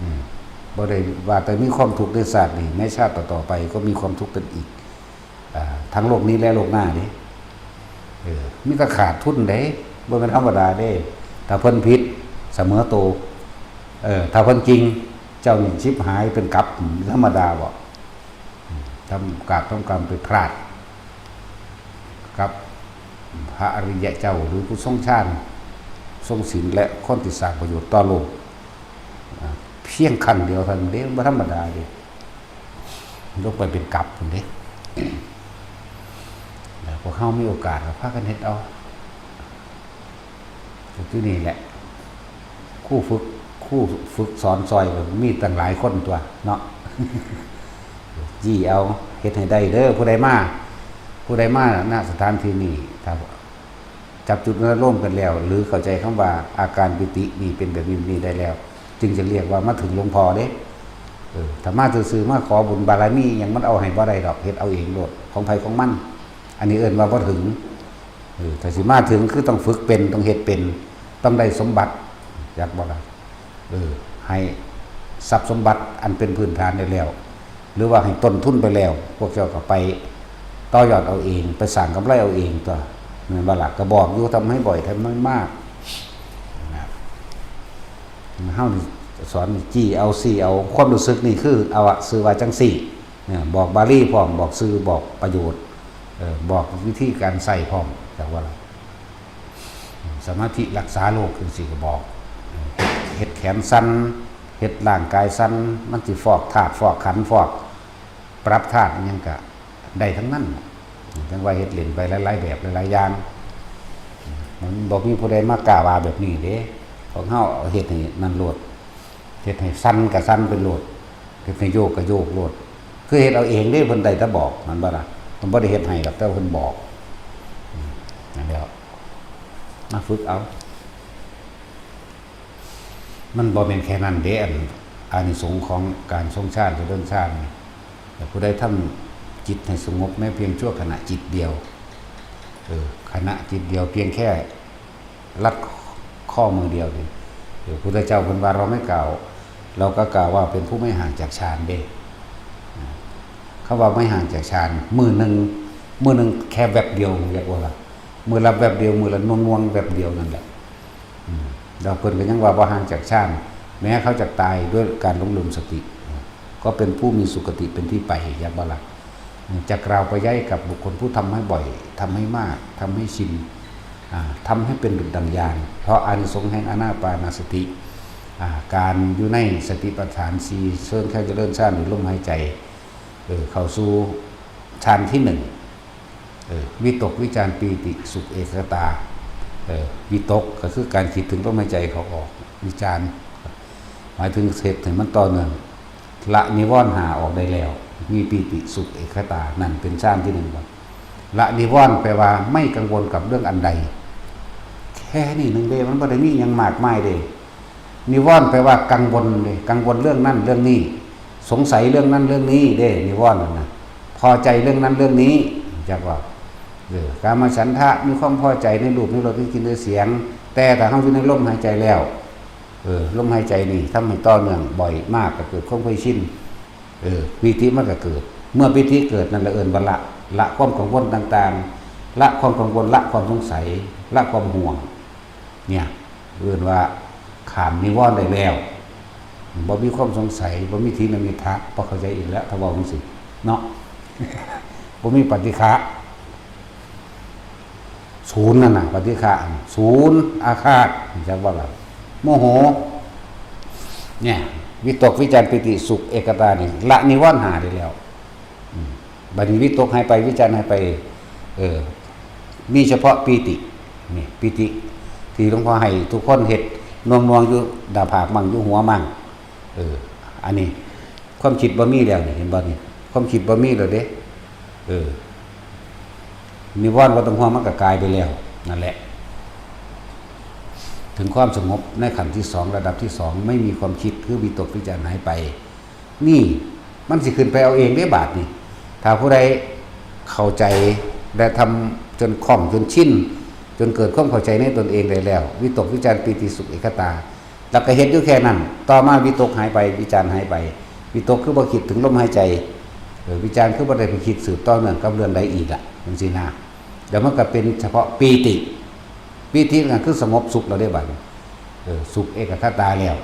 อืม บ่ได้ว่าแต่มีความทุกข์ในชาตินี้ ในชาติต่อๆไปก็มีความทุกข์กันอีก อ่า ทั้งโลกนี้และโลกหน้าเด้ เออ มีแต่ขาดทุนเด้ บ่แม่นธรรมดาเด้ ถ้าเพิ่นผิด เสมอโต เออ ถ้าเพิ่นจริง เจ้านี่ชิบหายเป็นกับ ธรรมดาบ่ อืม ทำกราบทำกรรมไปพลาด กับพระอริยะเจ้า หรือผู้ทรงฌาน ทรงศีล และคนที่สร้างประโยชน์ต่อโลก อ่า เพียงขั้นเดียวเท่านั้นเด้ บ่ธรรมดาเด้ ลงไปเป็นกับพุ้นเด้ แล้วพวกเฮามีโอกาสก็พากันเฮ็ดเอา อยู่นี่แหละ ครูฝึก ครูฝึกสอนซอยก็มีตั้งหลายคนตั๊วเนาะ จี้เอา เฮ็ดให้ได้เด้อ ผู้ใดมา ผู้ใดมา ณ สถานที่นี้ ถ้า จับจุดอารมณ์กันแล้ว หรือเข้าใจคำว่าอาการปีตินี่เป็นแบบนี้ นี่ได้แล้ว จึงจะเรียกว่ามาถึงหลวงพ่อเด้ เออ ถ้ามาซื่อๆ มาขอบุญบารมีหยัง มันเอาให้บ่ได้ดอก เฮ็ดเอาเองโลด ของไผของมัน อันนี้เอิ้นว่าบ่ถึง เออ ถ้าสิมาถึงคือต้องฝึกเป็น ต้องเฮ็ดเป็น ต้องได้สมบัติ จักบ่ล่ะ เออ ให้ทรัพย์สมบัติอันเป็นพื้นฐานได้แล้ว หรือว่าให้ต้นทุนไปแล้ว พวกเจ้าก็ไปต่อยอดเอาเอง ไปสร้างกำไรเอาเองตั๊ว แม่นบ่ล่ะ ก็บอกอยู่ ทำให้บ่อย ทำให้มาก นะ เฮานี่สอนนี่จี้เอา ซี้เอา ความรู้สึกนี่คือเอาอะ ซื่อว่าจั่งซี้ เนี่ย บอกบาลีพร้อม บอกซื่อ บอกประโยชน์ เออ บอกวิธีการใช้พร้อม จักว่าล่ะ สมาธิรักษาโรคจั่งซี้ก็บอก เฮ็ดแขนสั่น เฮ็ดร่างกายสั่น มันสิฟอกธาตุ ฟอกขันธ์ ฟอก ปรับธาตุอิหยังก็ได้ทั้งนั้น จั่งว่าเฮ็ดเล่นไปหลายๆแบบหลายๆอย่าง มันบ่มีผู้ใดมากล้าว่าแบบนี้เด้ ของเฮาเอาเฮ็ดให้นั่นโลด เฮ็ดให้สั่นก็สั่นไปโลด เฮ็ดให้โยกก็โยกโลด คือเฮ็ดเอาเองเด้ เพิ่นได้แต่บอก แม่นบ่ล่ะ เพิ่นบ่ได้เฮ็ดให้ดอก แต่ว่าเพิ่นบอก อืม นั่นแหละ มาฝึกเอา มันบ่แม่นแค่นั้นเด้ อัน อานิสงส์ของการทรงฌาน เจริญฌานนี่ แต่ผู้ใดทำจิตให้สงบแม้เพียงชั่วขณะจิตเดียว เออ ขณะจิตเดียว เพียงแค่รัดข้อมือเดียวนี่ เออ พุทธเจ้าเพิ่นว่าเราไม่กล่าว เราก็กล่าวว่าเป็นผู้ไม่ห่างจากฌานเด้ อ่า คำว่าไม่ห่างจากฌาน มื้อหนึ่ง มื้อหนึ่งแค่แวบเดียว เรียกว่า มื้อละแวบเดียว มื้อละนวงๆแวบเดียวนั่นแหละ อืม แล้วเพิ่นก็ยังว่าบ่ห่างจากฌาน แม้เขาจะตายด้วยการหลงลืมสติ ก็เป็นผู้มีสุคติเป็นที่ไป จักบ่ล่ะ จะกล่าวไปย้ายกับบุคคลผู้ทำให้บ่อย ทำให้มาก ทำให้ชิน อ่า ทำให้เป็นดุจดั่งญาณ เพราะอานิสงส์แห่งอานาปานสติ อ่า การอยู่ในสติปัฏฐานสี่ เชิงแค่เจริญฌานหรือลมหายใจ เออ เข้าสู่ฌานที่หนึ่ง เออ วิตกวิจารปีติสุขเอกคตา เออ วิตกก็คือการคิดถึงลมหายใจเข้าออก วิจาร หมายถึงเฮ็ดให้มันต่อเนื่อง ละนิวรณ์ห้าออกได้แล้ว มีปีติสุขเอกคตา นั่นเป็นฌานที่หนึ่งก่อน ละนิวรณ์แปลว่าไม่กังวลกับเรื่องอันใด แค่นี้หนึ่งเด้ มันบ่ได้มีหยังมากมายเด้ นิวรณ์แปลว่ากังวลเด้ กังวลเรื่องนั้นเรื่องนี้ สงสัยเรื่องนั้นเรื่องนี้เด้ นิวรณ์น่ะนะ พอใจเรื่องนั้นเรื่องนี้ จักว่า เออ กามฉันทะ มีความพอใจในรูป ในรส ในกลิ่น ในเสียง แต่ถ้าเฮาอยู่ในลมหายใจแล้ว เออ ลมหายใจนี่ทำให้ต่อเนื่องบ่อยมาก ก็เกิดความเคยชิน เออ ปีติมันก็เกิด เมื่อปีติเกิดนั่นละเอิ้นว่าละ ละความกังวลต่างๆ ละความกังวล ละความสงสัย ละความห่วง เนี่ย เอิ้นว่าข้ามนิวรณ์ได้แล้ว บ่มีความสงสัย บ่มีถีนมิทธะ บ่เข้าใจอีกแล้ว ถ้าเว้าจั่งซี้เนาะ บ่มีปฏิฆะ ศูนย์นั่นน่ะ ปฏิฆะ ศูนย์ อาฆาต จักว่าล่ะ โมโห เนี่ย วิตก วิจาร ปีติ สุข เอกคตา นี่ ละนิวรณ์ห้าได้แล้ว อืม บัดนี้วิตกหายไป วิจารหายไป เออ มีเฉพาะปีติ นี่ ปีติ ที่หลวงพ่อให้ทุกคนเฮ็ด นวงๆ อยู่หน้าผากมั่ง อยู่หัวมั่ง เออ อันนี้ ความคิดบ่มีแล้วนี่ เห็นบ่นี่ ความคิดบ่มีแล้วเด้ เออ นิวรณ์บ่ต้องห่วง มันก็กลายไปแล้ว นั่นแหละ ถึงความสงบในขั้นที่สอง ระดับที่สอง ไม่มีความคิด คือวิตกวิจารหายไป นี่มันสิขึ้นไปเอาเองเด้บาดนี่ ถ้าผู้ใดเข้าใจและทำจนคล่องจนชิน จนเกิดความเข้าใจในตนเองได้แล้ว วิตก วิจาร ปีติ สุข เอกคตา แล้วก็เฮ็ดอยู่แค่นั้น ต่อมาวิตกหายไป วิจารหายไป วิตกคือบ่คิดถึงลมหายใจ เออ วิจารคือบ่ได้ไปคิดสืบต่อเนื่องกับเรื่องใดอีกละจั่งซี้นะ เดี๋ยวมันก็เป็นเฉพาะปีติ ปีตินั่นคือสงบสุขแล้วเด้บัดนี้ เออ สุข เอกคตา แล้ว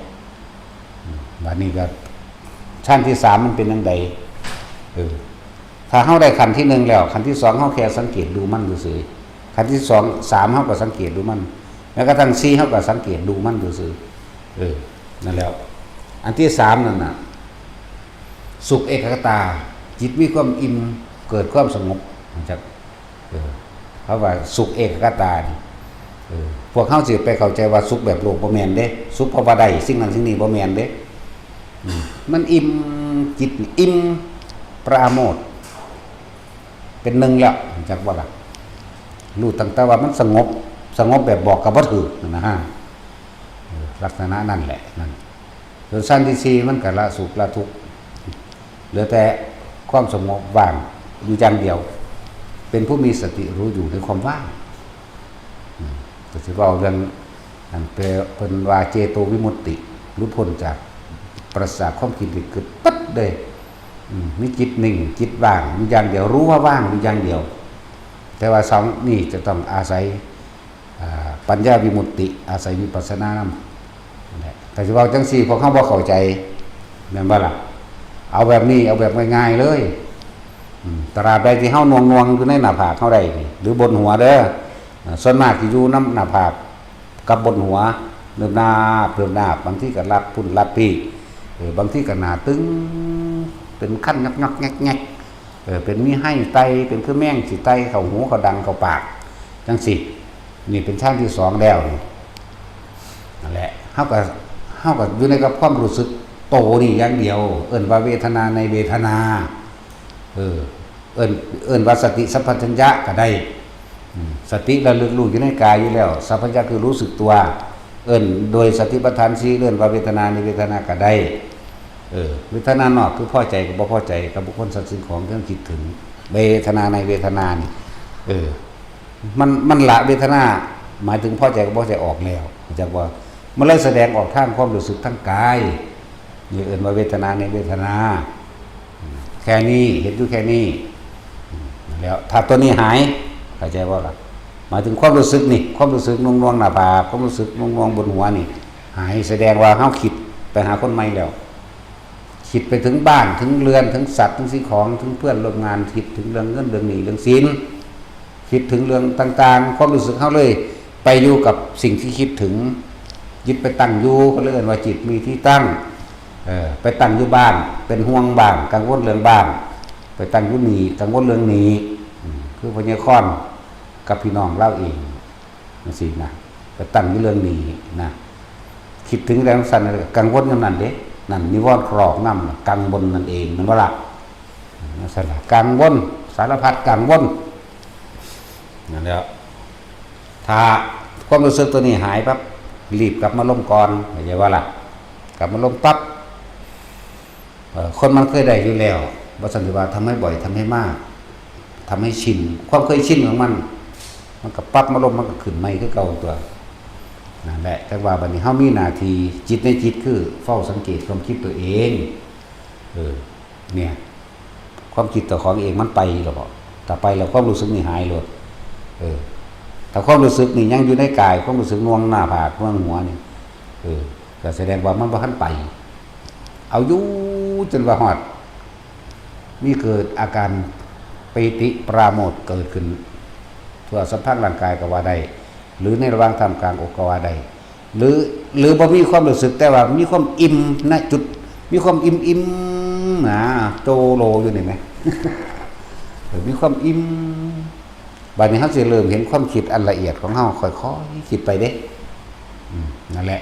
อืม บัดนี้ก็ชั้นที่สามมันเป็นจั่งใด เออ ถ้าเฮาได้ขั้นที่หนึ่งแล้ว ขั้นที่สองเฮาแค่สังเกตดูมันซื่อๆ ขั้นที่สอง สาม เฮาก็สังเกตดูมัน แม้กระทั่งสี่ เฮาก็สังเกตดูมันซื่อๆ เออ นั่นแล้ว อันที่สามนั่นน่ะ สุข เอกคตา จิตมีความอิ่ม เกิดความสงบ จัก เออ เขาว่าสุข เอกคตา นี่ เออ พวกเฮาสิไปเข้าใจว่าสุขแบบโลก บ่แม่นเด้ สุขเพราะว่าได้สิ่งนั้นสิ่งนี้ บ่แม่นเด้ อืม มันอิ่ม จิตนี่อิ่ม ปราโมทย์ เป็นหนึ่งแล้ว จักบ่ล่ะ รู้ตั้งแต่ว่ามันสงบ สงบแบบบอกก็บ่ถืกนั่นนะฮะ เออ ลักษณะนั่นแหละ นั่น ส่วนชั้นที่สี่มันก็ละสุขละทุกข์ เหลือแต่ความสงบว่างอยู่อย่างเดียว เป็นผู้มีสติรู้อยู่ในความว่าง อืม ก็สิเว้าเรื่อง อันเป เพิ่นว่าเจโตวิมุตติ หลุดพ้นจากปราศจากความคิดนึกคิดปั๊ดเลย อืม มีจิตนิ่ง จิตว่างอยู่อย่างเดียว รู้ว่าว่างอยู่อย่างเดียว แต่ว่าสองนี่จะต้องอาศัย อ่า ปัญญาวิมุตติ อาศัยวิปัสสนานำ นั่นแหละ แต่สิเว้าจั่งซี้ พวกเฮาบ่เข้าใจ แม่นบ่ล่ะ เอาแบบนี้ เอาแบบง่ายๆเลย อืม ตราบใดที่เฮานวงๆอยู่ในหน้าผากเฮาได้นี่ หรือบนหัวเด้อ อ่า ส่วนมากสิอยู่นำหน้าผากกับบนหัว เนิบนาบ เนิบนาบ บางทีก็ลัดพุ้นลัดพี้ เออ บางทีก็หน้าตึง เป็นคันงอกๆแงกๆ เออ เป็นมีไฮไต เป็นคือแมงสิไตเข้าหูเข้าดังเข้าปาก จั่งซี้ นี่เป็นชั้นที่สองแล้วนี่ นั่นแหละ เฮาก็ เฮาก็อยู่ในกับความรู้สึกโตนี่อย่างเดียว เอิ้นว่าเวทนาในเวทนา เออ เอิ้น เอิ้นว่าสติสัมปชัญญะก็ได้ อืม สติระลึกรู้อยู่ในกายอยู่แล้ว สัมปชัญญะคือรู้สึกตัว เอิ้นโดยสติปัฏฐานสี่ เอิ้นว่าเวทนาในเวทนาก็ได้ เออ เวทนานอกคือพอใจกับบ่พอใจกับบุคคลสัตว์สิ่งของที่เราคิดถึง เวทนาในเวทนานี่ เออ มัน มันละเวทนา หมายถึงพอใจกับบ่พอใจออกแล้ว เข้าใจบ่ มันเลยแสดงออกทางความรู้สึกทางกาย นี่เอิ้นว่าเวทนาในเวทนา แค่นี้ เห็นอยู่แค่นี้ แล้วถ้าตัวนี้หาย เข้าใจบ่ล่ะ หมายถึงความรู้สึกนี่ ความรู้สึกนวงๆหน้าผาก ความรู้สึกนวงๆบนหัวนี่ หาย แสดงว่าเฮาคิดไปหาคนใหม่แล้ว คิดไปถึงบ้าน ถึงเรือน ถึงสัตว์ ถึงสิ่งของ ถึงเพื่อนร่วมงาน คิดถึงเรื่องเงิน เรื่องหนี้ เรื่องสิน คิดถึงเรื่องต่างๆ ความรู้สึกเฮาเลยไปอยู่กับสิ่งที่คิดถึง จิตไปตั้งอยู่ ก็เลยเอิ้นว่าจิตมีที่ตั้ง เออ ไปตั้งอยู่บ้าน เป็นห่วงบ้าน กังวลเรื่องบ้าน ไปตั้งอยู่หนี้ กังวลเรื่องหนี้ อืม คือพญาคอนกับพี่น้องลาวเอง จั่งซี้นะ ไปตั้งอยู่เรื่องหนี้นะ คิดถึงเรื่องซั่น กังวลนำนั่นเด้ นั่นนิวรณ์ครอบงำ กังวลนั่นเอง แม่นบ่ล่ะ นั่นซั่นล่ะ กังวล สารพัดกังวล นั่นแหละ ถ้าความรู้สึกตัวนี้หายปั๊บ รีบกลับมาลมก่อน เข้าใจบ่ล่ะ กลับมาลมปั๊บ เอ่อ คนมันเคยได้อยู่แล้ว บ่ซั้นสิว่าทำให้บ่อย ทำให้มาก ทำให้ชิน ความเคยชินของมัน มันก็ปรับมาลม มันก็ขึ้นใหม่คือเก่าตัว นั่นแหละ แต่ว่าบัดนี้เฮามีหน้าที่ จิตในจิตคือเฝ้าสังเกตความคิดตัวเอง เออ เนี่ย ความคิดตัวของเองมันไปแล้วบ่ ถ้าไปแล้วความรู้สึกนี่หายโลด เออ ถ้าความรู้สึกนี่ยังอยู่ในกาย ความรู้สึกหน่วงหน้าผาก หน่วงหัวนี่ เออ ก็แสดงว่ามันบ่ทันไป เอาอยู่จนว่าฮอด มีเกิดอาการปีติปราโมทย์เกิดขึ้น ทั่วสัมผัสร่างกายก็ว่าได้ หรือในระหว่างท่ามกลางอกก็ว่าได้ หรือ หรือบ่มีความรู้สึก แต่ว่ามีความอิ่ม ณ จุด มีความอิ่มๆ นะ โจโลอยู่นี่แหม เออ มีความอิ่ม บัดนี้เฮาสิเริ่มเห็นความคิดอันละเอียดของเฮา ค่อยๆ คิดไปเด้ อืม นั่นแหละ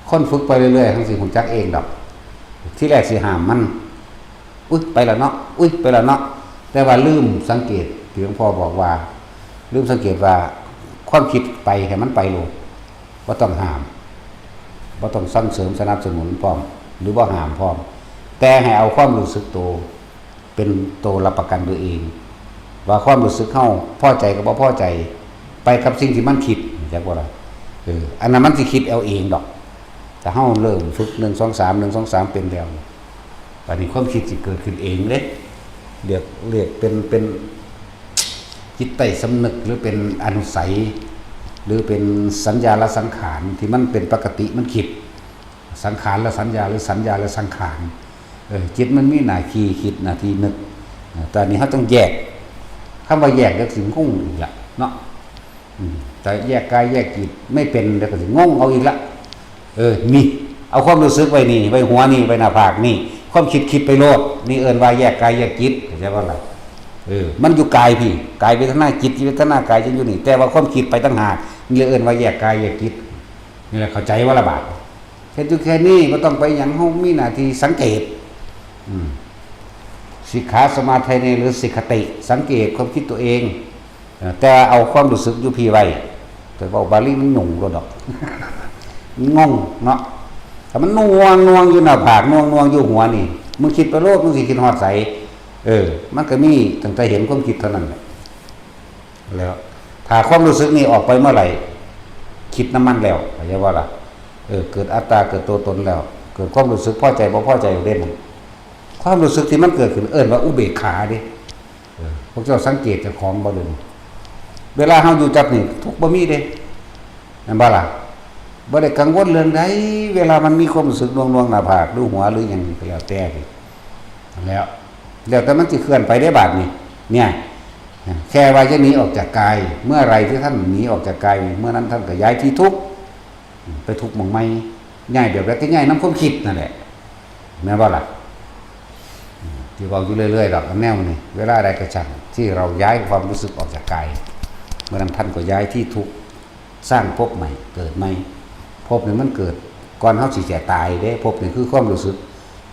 คนฝึกไปเรื่อยๆ เฮาสิรู้จักเองดอก ทีแรกสิห้ามมัน อุ๊ย ไปแล้วเนาะ อุ๊ย ไปแล้วเนาะ แต่ว่าลืมสังเกต ที่หลวงพ่อบอกว่า ลืมสังเกตว่าความคิดไปให้มันไปโลด บ่ต้องห้าม บ่ต้องส่งเสริมสนับสนุนพร้อม หรือบ่ห้ามพร้อม แต่ให้เอาความรู้สึกโต เป็นโตรับประกันตัวเอง ว่าความรู้สึกเฮาพอใจกับบ่พอใจ ไปกับสิ่งที่มันคิด จักบ่ล่ะ เออ อันนั้นมันสิคิดเอาเองดอก แต่เฮาเริ่มฝึก หนึ่ง สอง สาม หนึ่ง สอง สาม เป็นแล้ว บัดนี้ความคิดสิเกิดขึ้นเองเด้ เรียก เรียกเป็น เป็นจิตใต้สำนึก หรือเป็นอนุสัย หรือเป็นสัญญาละสังขาร ที่มันเป็นปกติมันคิด สังขารละสัญญา หรือสัญญาละสังขาร เออ จิตมันมีหน้าที่คิด หน้าที่นึก เออ แต่อันนี้เฮาต้องแยก คำว่าแยกจั่งสิงงอีกละเนาะ อืม แต่แยกกายแยกจิตไม่เป็น แล้วก็สิงงเอาอีกละ เออ นี่ เอาความรู้สึกไว้นี่ ไว้หัวนี่ ไว้หน้าผากนี่ ความคิดคิดไปโลด นี่เอิ้นว่าแยกกายแยกจิต เข้าใจบ่ล่ะ เออ มันอยู่กายพี้ กายเวทนา จิตเวทนา กายจั่งอยู่นี่ แต่ว่าความคิดไปต่างหาก นี่เอิ้นว่าแยกกายแยกจิต นี่แหละ เข้าใจบ่ล่ะบาด เฮ็ดอยู่แค่นี้ บ่ต้องไปหยัง เฮามีหน้าที่สังเกต อืม สิกขาสมาธิ หรือสิกขติ สังเกตความคิดตัวเอง เอ่อ แต่เอาความรู้สึกอยู่พี้ไว้ แต่เว้าบาลีมันหยุ่งโลดดอก งงเนาะ ถ้ามันหน่วงหน่วงอยู่หน้าผาก หน่วงหน่วงอยู่หัวนี่ มึงคิดไปโลด มึงสิคิดฮอดไส เออ มันก็มีตั้งแต่เห็นความคิดเท่านั้นแหละ แล้ว ถ้าความรู้สึกนี่ออกไปเมื่อไหร่ คิดนำมันแล้ว เข้าใจบ่ล่ะ เออ เกิดอัตตา เกิดตัวตนแล้ว เกิดความรู้สึกพอใจบ่พอใจอยู่เด้นั่น ความรู้สึกที่มันเกิดขึ้นเอิ้นว่าอุเบกขาเด้ เออ พวกเจ้าสังเกตเจ้าของบ่เด้นี่ เวลาเฮาอยู่จับนี่ ทุกข์บ่มีเด้ แม่นบ่ล่ะ บ่ได้กังวลเรื่องใด เวลามันมีความรู้สึกหน่วงๆ หน้าผาก หรือหัว หรือหยังก็แล้วแต่นี่ แล้ว แล้วแต่มันสิเคลื่อนไปได้บาดนี่ เนี่ย แค่ว่าจะหนีออกจากกาย เมื่อไรที่ท่านหนีออกจากกาย เมื่อนั้นท่านก็ย้ายที่ทุกข์ ไปทุกข์หม่องใหม่ ย้ายแบบใดก็ย้ายนำความคิดนั่นแหละ แม่นบ่ล่ะ ที่เว้าอยู่เรื่อยๆ ดอก อันแนวนี้ เวลาใดก็ช่าง ที่เราย้ายความรู้สึกออกจากกาย เมื่อนั้นท่านก็ย้ายที่ทุกข์ สร้างภพใหม่ เกิดใหม่ ภพนี่มันเกิดก่อนเฮาสิจะตายเด้ ภพนี่คือความรู้สึก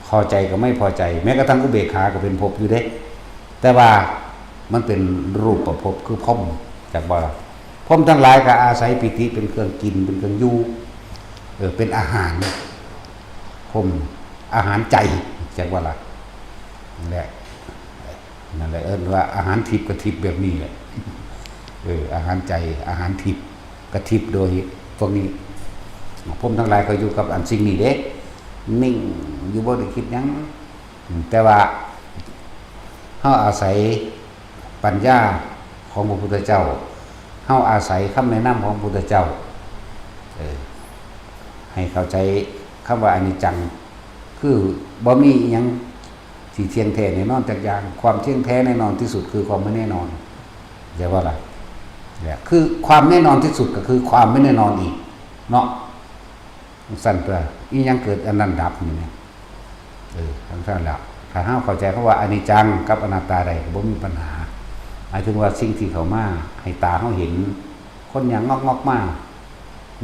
พอใจกับไม่พอใจ แม้กระทั่งอุเบกขาก็เป็นภพอยู่เด้ แต่ว่ามันเป็นรูปประภพ คือพรหม จักบ่ล่ะ พรหมทั้งหลายก็อาศัยปีติเป็นเครื่องกิน เป็นเครื่องอยู่ เออ เป็นอาหาร พรหม อาหารใจ จักบ่ล่ะ นั่นแหละ นั่นแหละ เอิ้นว่าอาหารทิพย์ก็ทิพย์แบบนี้แหละ เออ อาหารใจ อาหารทิพย์ก็ทิพย์โดยพวกนี้ พรหมทั้งหลายก็อยู่กับอันสิ่งนี้เด้ นิ่ง อยู่บ่ได้คิดหยัง อืม แต่ว่าเฮาอาศัยปัญญาของพระพุทธเจ้า เฮาอาศัยคำแนะนำของพระพุทธเจ้า เออ ให้เข้าใจคำว่าอนิจจัง คือบ่มีอิหยังที่เที่ยงแท้แน่นอนจักอย่าง ความเที่ยงแท้แน่นอนที่สุดคือความไม่แน่นอน เข้าใจบ่ล่ะ เนี่ย คือความแน่นอนที่สุดก็คือความไม่แน่นอนอีก เนาะ จั่งซั้นตัว อิหยังเกิดอันนั้นดับนี่แหม เออ จั่งซั้นแหละ ถ้าเฮาเข้าใจคำว่าอนิจจังกับอนัตตาได้ก็บ่มีปัญหา หมายถึงว่าสิ่งที่เข้ามาให้ตาเฮาเห็น คนย่างงอกๆ มา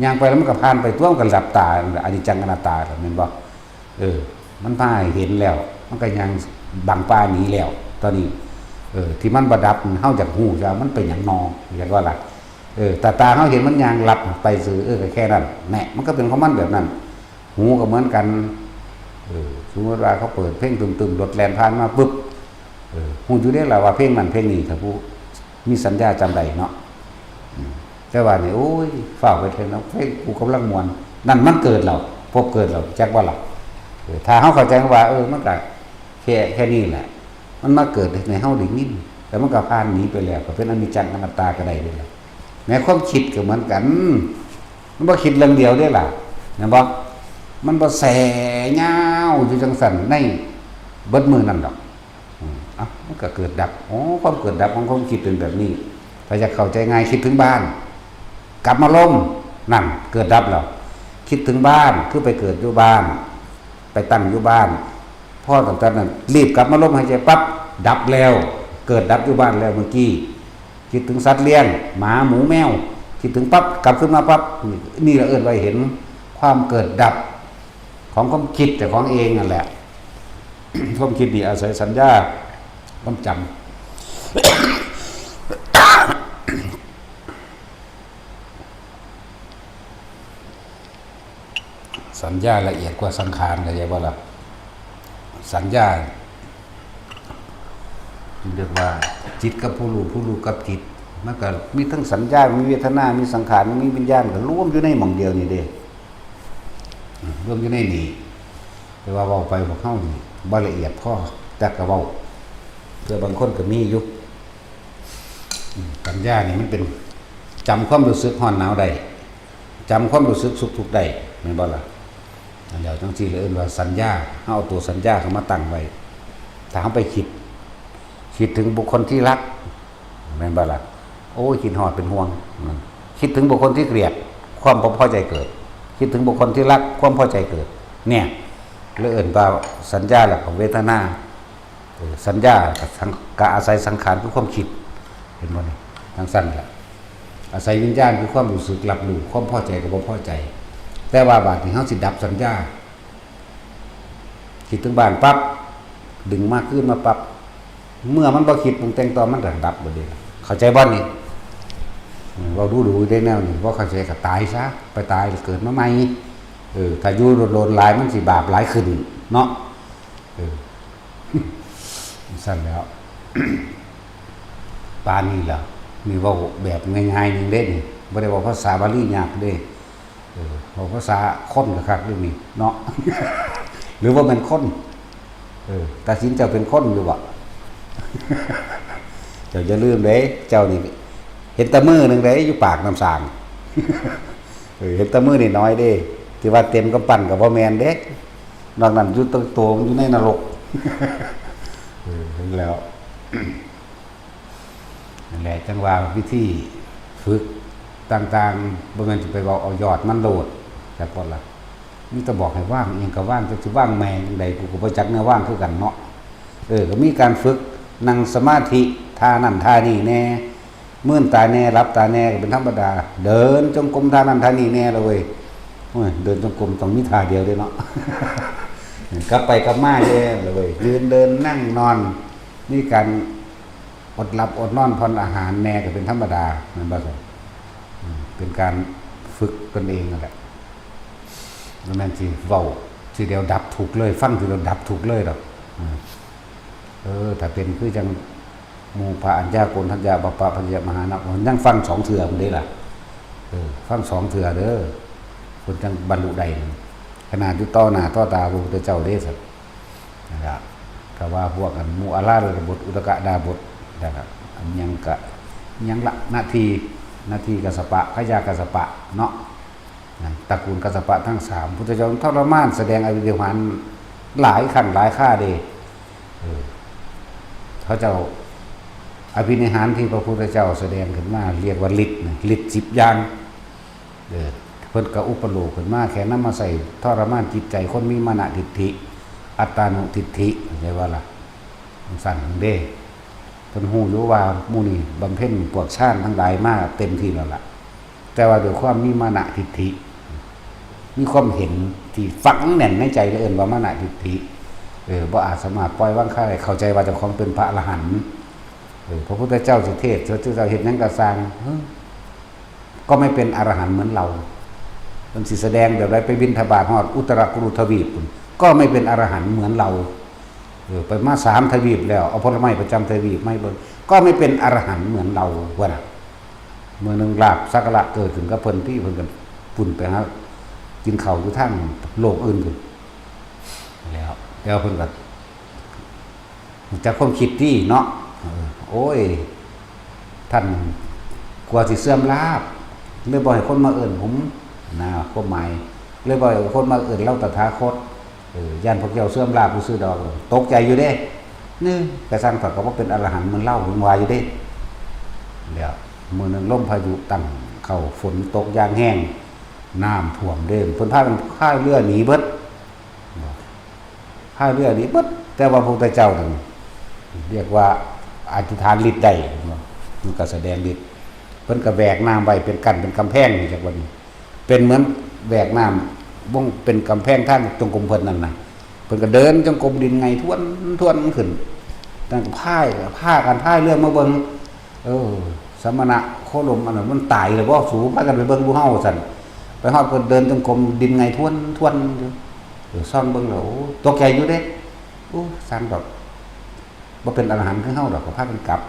ย่างไปแล้วมันก็ผ่านไปตั๊ว มันก็หลับตา อนิจจังอนัตตา แม่นบ่ เออ มันพาให้เห็นแล้ว มันก็ย่างบังป่าหนีแล้ว ตอนนี้ เออ ที่มันบ่ดับ เฮาอยากฮู้ว่ามันเป็นหยังนอ อยากว่าล่ะ เออ แต่ตาเฮาเห็นมันย่างลับไปซื่อ เออ ก็แค่นั้นแหละ มันก็เป็นของมันแบบนั้น หูก็เหมือนกัน เออ สมมติว่าเขาเปิดเพลงตึมๆ รถแล่นผ่านมาปุ๊บ เออ ฮู้อยู่เด้ล่ะว่าเพลงนั้นเพลงนี้ ถ้าผู้มีสัญญาจำได้เนาะ อืม แต่ว่านี่ โอ้ย ฟ้าวไปเถอะเนาะ เพลงกูกำลังม่วน นั่นมันเกิดแล้ว ภพเกิดแล้ว จักบ่ล่ะ เออ ถ้าเฮาเข้าใจว่า เออ มันก็แค่ แค่นี้แหละ มันมาเกิดให้เฮาได้ยิน แต่มันก็ผ่านหนีไปแล้ว ก็เป็นอนิจจังอนัตตาก็ได้เด้ล่ะ แม้ความคิดก็เหมือนกัน มันบ่คิดเรื่องเดียวเด้ล่ะ แม่นบ่ มันบ่แส่ยาวอยู่จังซั่นในเบิดมื้อนั่นดอก อืม เอ้า มันก็เกิดดับ อ๋อ ความเกิดดับของความคิดเป็นแบบนี้ ถ้าอยากเข้าใจง่าย คิดถึงบ้าน กลับมาลม นั่น เกิดดับแล้ว คิดถึงบ้าน คือไปเกิดอยู่บ้าน ไปตั้งอยู่บ้าน พอตั้งแต่นั้น รีบกลับมาลมหายใจปั๊บ ดับแล้ว เกิดดับอยู่บ้านแล้วเมื่อกี้ คิดถึงสัตว์เลี้ยง หมา หมู แมว คิดถึงปั๊บ กลับขึ้นมาปั๊บ นี่ นี่เราเอิ้นว่าเห็นความเกิดดับของความคิดแต่ของเองนั่นแหละ ความคิดนี่อาศัยสัญญา ความจำ สัญญาละเอียดกว่าสังขาร เข้าใจบ่ล่ะ สัญญา เรียกว่าจิตกับผู้รู้ ผู้รู้กับจิต มันก็มีทั้งสัญญา มีเวทนา มีสังขาร มีวิญญาณ ก็รวมอยู่ในหม่องเดียวนี่เด้ อืม รวมอยู่ในนี่ แต่ว่าเว้าไปพวกเฮานี่บ่ละเอียดพอ แต่ก็เว้า เพื่อบางคนก็มีอยู่ อืม สัญญานี่มันเป็น จำความรู้สึกร้อนหนาวได้ จำความรู้สึกสุขทุกข์ได้ แม่นบ่ล่ะ อันเดียวจังซี่เลยเอิ้นว่าสัญญา เฮาเอาตัวสัญญาเข้ามาตั้งไว้ ถ้าเฮาไปคิด คิดถึงบุคคลที่รัก แม่นบ่ล่ะ โอ้ย คิดฮอดเป็นห่วง อืม คิดถึงบุคคลที่เกลียด ความบ่พอใจเกิด คิดถึงบุคคลที่รัก ความพอใจเกิด เนี่ย เลยเอิ้นว่าสัญญาแล้วก็เวทนา เออ สัญญากับสัง ก็อาศัยสังขารคือความคิด เห็นบ่นี่ จังซั่นล่ะ อาศัยวิญญาณคือความรู้สึกรับรู้ ความพอใจกับบ่พอใจ แต่ว่าบาดนี้เฮาสิดับสัญญา คิดถึงบ้านปั๊บ ดึงมาคืนมาปั๊บ เมื่อมันบ่คิดปรุงแต่งต่อ มันก็ดับเบิดเด้ เข้าใจบ่นี่ อืม เว้าดูๆ ได้แนวนี้ บ่เข้าใจก็ตายซะ ไปตายแล้วเกิดมาใหม่ เออ ถ้าอยู่โดนๆ หลาย มันสิบาปหลายขึ้นเนาะ เออ ซั่นแล้ว ปานนี้ล่ะ นี่เว้าแบบง่ายๆ หนึ่งเด้นี่ บ่ได้เว้าภาษาบาลียากเด้ เออ เว้าภาษาคนก็คักเด้นี่เนาะ หรือว่าแม่นคน เออ ตัดสินเจ้าเป็นคนอยู่บ่ เจ้าอย่าลืมเด้ เจ้านี่เห็นแต่มือหนึ่งเด้ อยู่ปากน้ำสาง เออ เห็นแต่มือนี่น้อยเด้ ที่ว่าเต็มกำปั้นก็บ่แม่นเด้ นอกนั้นอยู่ตัว ตัวมันอยู่ในนรก เออ เห็นแล้ว นั่นแหละ จังว่าวิธีฝึกต่างๆ บ่แม่นสิไปเว้าเอายอดมันโลด จักบ่ล่ะ มีแต่บอกให้วางอิหยังก็วาง จักสิวางแม่งจั่งใด กูก็บ่จักแนววางคือกันเนาะ เออ ก็มีการฝึกนั่งสมาธิ ท่านั่นท่านี่แน่ มื่นตาแน่ หลับตาแน่ ก็เป็นธรรมดา เดินจงกรมท่านั่นท่านี่แน่ละเว้ย โอ้ย เดินจงกรมต้องมีท่าเดียวเด้เนาะ กลับไปกลับมาแน่ละเว้ย ยืนเดินนั่งนอน มีการอดหลับอดนอนผ่อนอาหารแน่ก็เป็นธรรมดา แม่นบ่ครับ อืม เป็นการฝึกตนเองนั่นแหละ บ่แม่นสิเว้าทีเดียวดับทุกข์เลย ฟังทีเดียวดับทุกข์เลยดอก อืม เออ ถ้าเป็นคือจังหมู่พระอัญญาโกณฑัญญา บัปปะปัจจยมหานะ ยังฟังสองเทื่อมันเด้ล่ะ เออ ฟังสองเทื่อเด้อ เพิ่นจังบรรลุได้นั่น ขนาดอยู่ต่อหน้าต่อตาพระพุทธเจ้าเด้ซั่น นั่นล่ะ ก็ว่าพวกอันหมู่อาราธบท อุทกดาบท นั่นล่ะ อันยังกะ ยังละ นาที นาทีกัสสปะ พญากัสสปะเนาะ นะ ตระกูลกัสสปะทั้งสาม พุทธเจ้าทรมานแสดงอภินิหารหลายครั้งหลายคราเด้ เออ เขาเจ้า อภินิหารที่พระพุทธเจ้าแสดงขึ้นมา เรียกว่าฤทธิ์นะ ฤทธิ์สิบอย่าง เออ เพิ่นก็อุปโลกขึ้นมา แค่นำมาใส่ทรมานจิตใจคนมีมานะทิฏฐิ อัตตานุทิฏฐิ เข้าใจบ่ล่ะ จังซั่นเด้ เพิ่นฮู้อยู่ว่าหมู่นี้บำเพ็ญพวกฌานทั้งหลายมาเต็มที่แล้วล่ะ แต่ว่าด้วยความมีมานะทิฏฐิ มีความเห็นที่ฝังแน่นในใจ เอิ้นว่ามานะทิฏฐิ เออ บ่อาจสามารถปล่อยวางคลายได้ เข้าใจว่าเจ้าของเป็นพระอรหันต์ เออ พระพุทธเจ้าสิเทศน์ พระพุทธเจ้าเฮ็ดหยังก็ซ่าง เออ ก็ไม่เป็นอรหันต์เหมือนเรา เพิ่นสิแสดงแบบใด ไปบิณฑบาตฮอดอุตรกุรุทวีปพุ้น ก็ไม่เป็นอรหันต์เหมือนเรา เออ ไปมาสามทวีปแล้ว เอาผลไม้ประจำทวีปมาให้เบิ่ง ก็ไม่เป็นอรหันต์เหมือนเรา ว่าน่ะ มื้อหนึ่งลาภสักการะเกิดขึ้นกับเพิ่น ที่เพิ่นก็ปุ้นไปหากินข้าวอยู่ทางโลกอื่นพุ้น แล้ว แล้วเพิ่นก็ รู้จักความคิดติเนาะ เออ โอ้ย ท่าน กลัวสิเสื่อมลาภ เลยบ่ให้คนมาเอิ้นผม นะ ความหมาย เลยบ่ให้คนมาเอิ้นลาวตถาคต เออ ย่านพวกเจ้าเสื่อมลาภซื่อๆดอก ตกใจอยู่เด้ นี่ กระซังเถาะ ก็บ่เป็นอรหันต์เหมือนลาว ผมว่าอยู่เด้ แล้วมื้อหนึ่งลมพายุตั้งเข้า ฝนตกอย่างแฮง น้ำท่วมเด้ เพิ่นพากันพายเรือหนีเบิด พายเรือหนีเบิด แต่ว่าพระพุทธเจ้านั่นเรียกว่าอธิษฐานฤทธิ์ได้ มันก็แสดงฤทธิ์ เพิ่นก็แหวกน้ำไว้เป็นกั้นเป็นกำแพง จักว่านี่ เป็นเหมือนแหวกน้ำวงเป็นกำแพงทางจงกรมเพิ่นนั่นน่ะ เพิ่นก็เดินจงกรมดินไงท้วนท้วนขึ้น นั่นก็พาย พากันพายเรือมาเบิ่ง เออ สมณะโคดมอันนั้นมันตายแล้วบ่ สูพากันไปเบิ่งดูเฮา ซั่น ไปฮอดเพิ่นเดินจงกรมดินไงท้วนท้วนอยู่ เออ ซ่องเบิ่งแล้ว โอ้ ตกใจอยู่เด้ โอ้ ซ่างดอก บ่เป็นอรหันต์คือเฮาดอก ก็พากันกลับ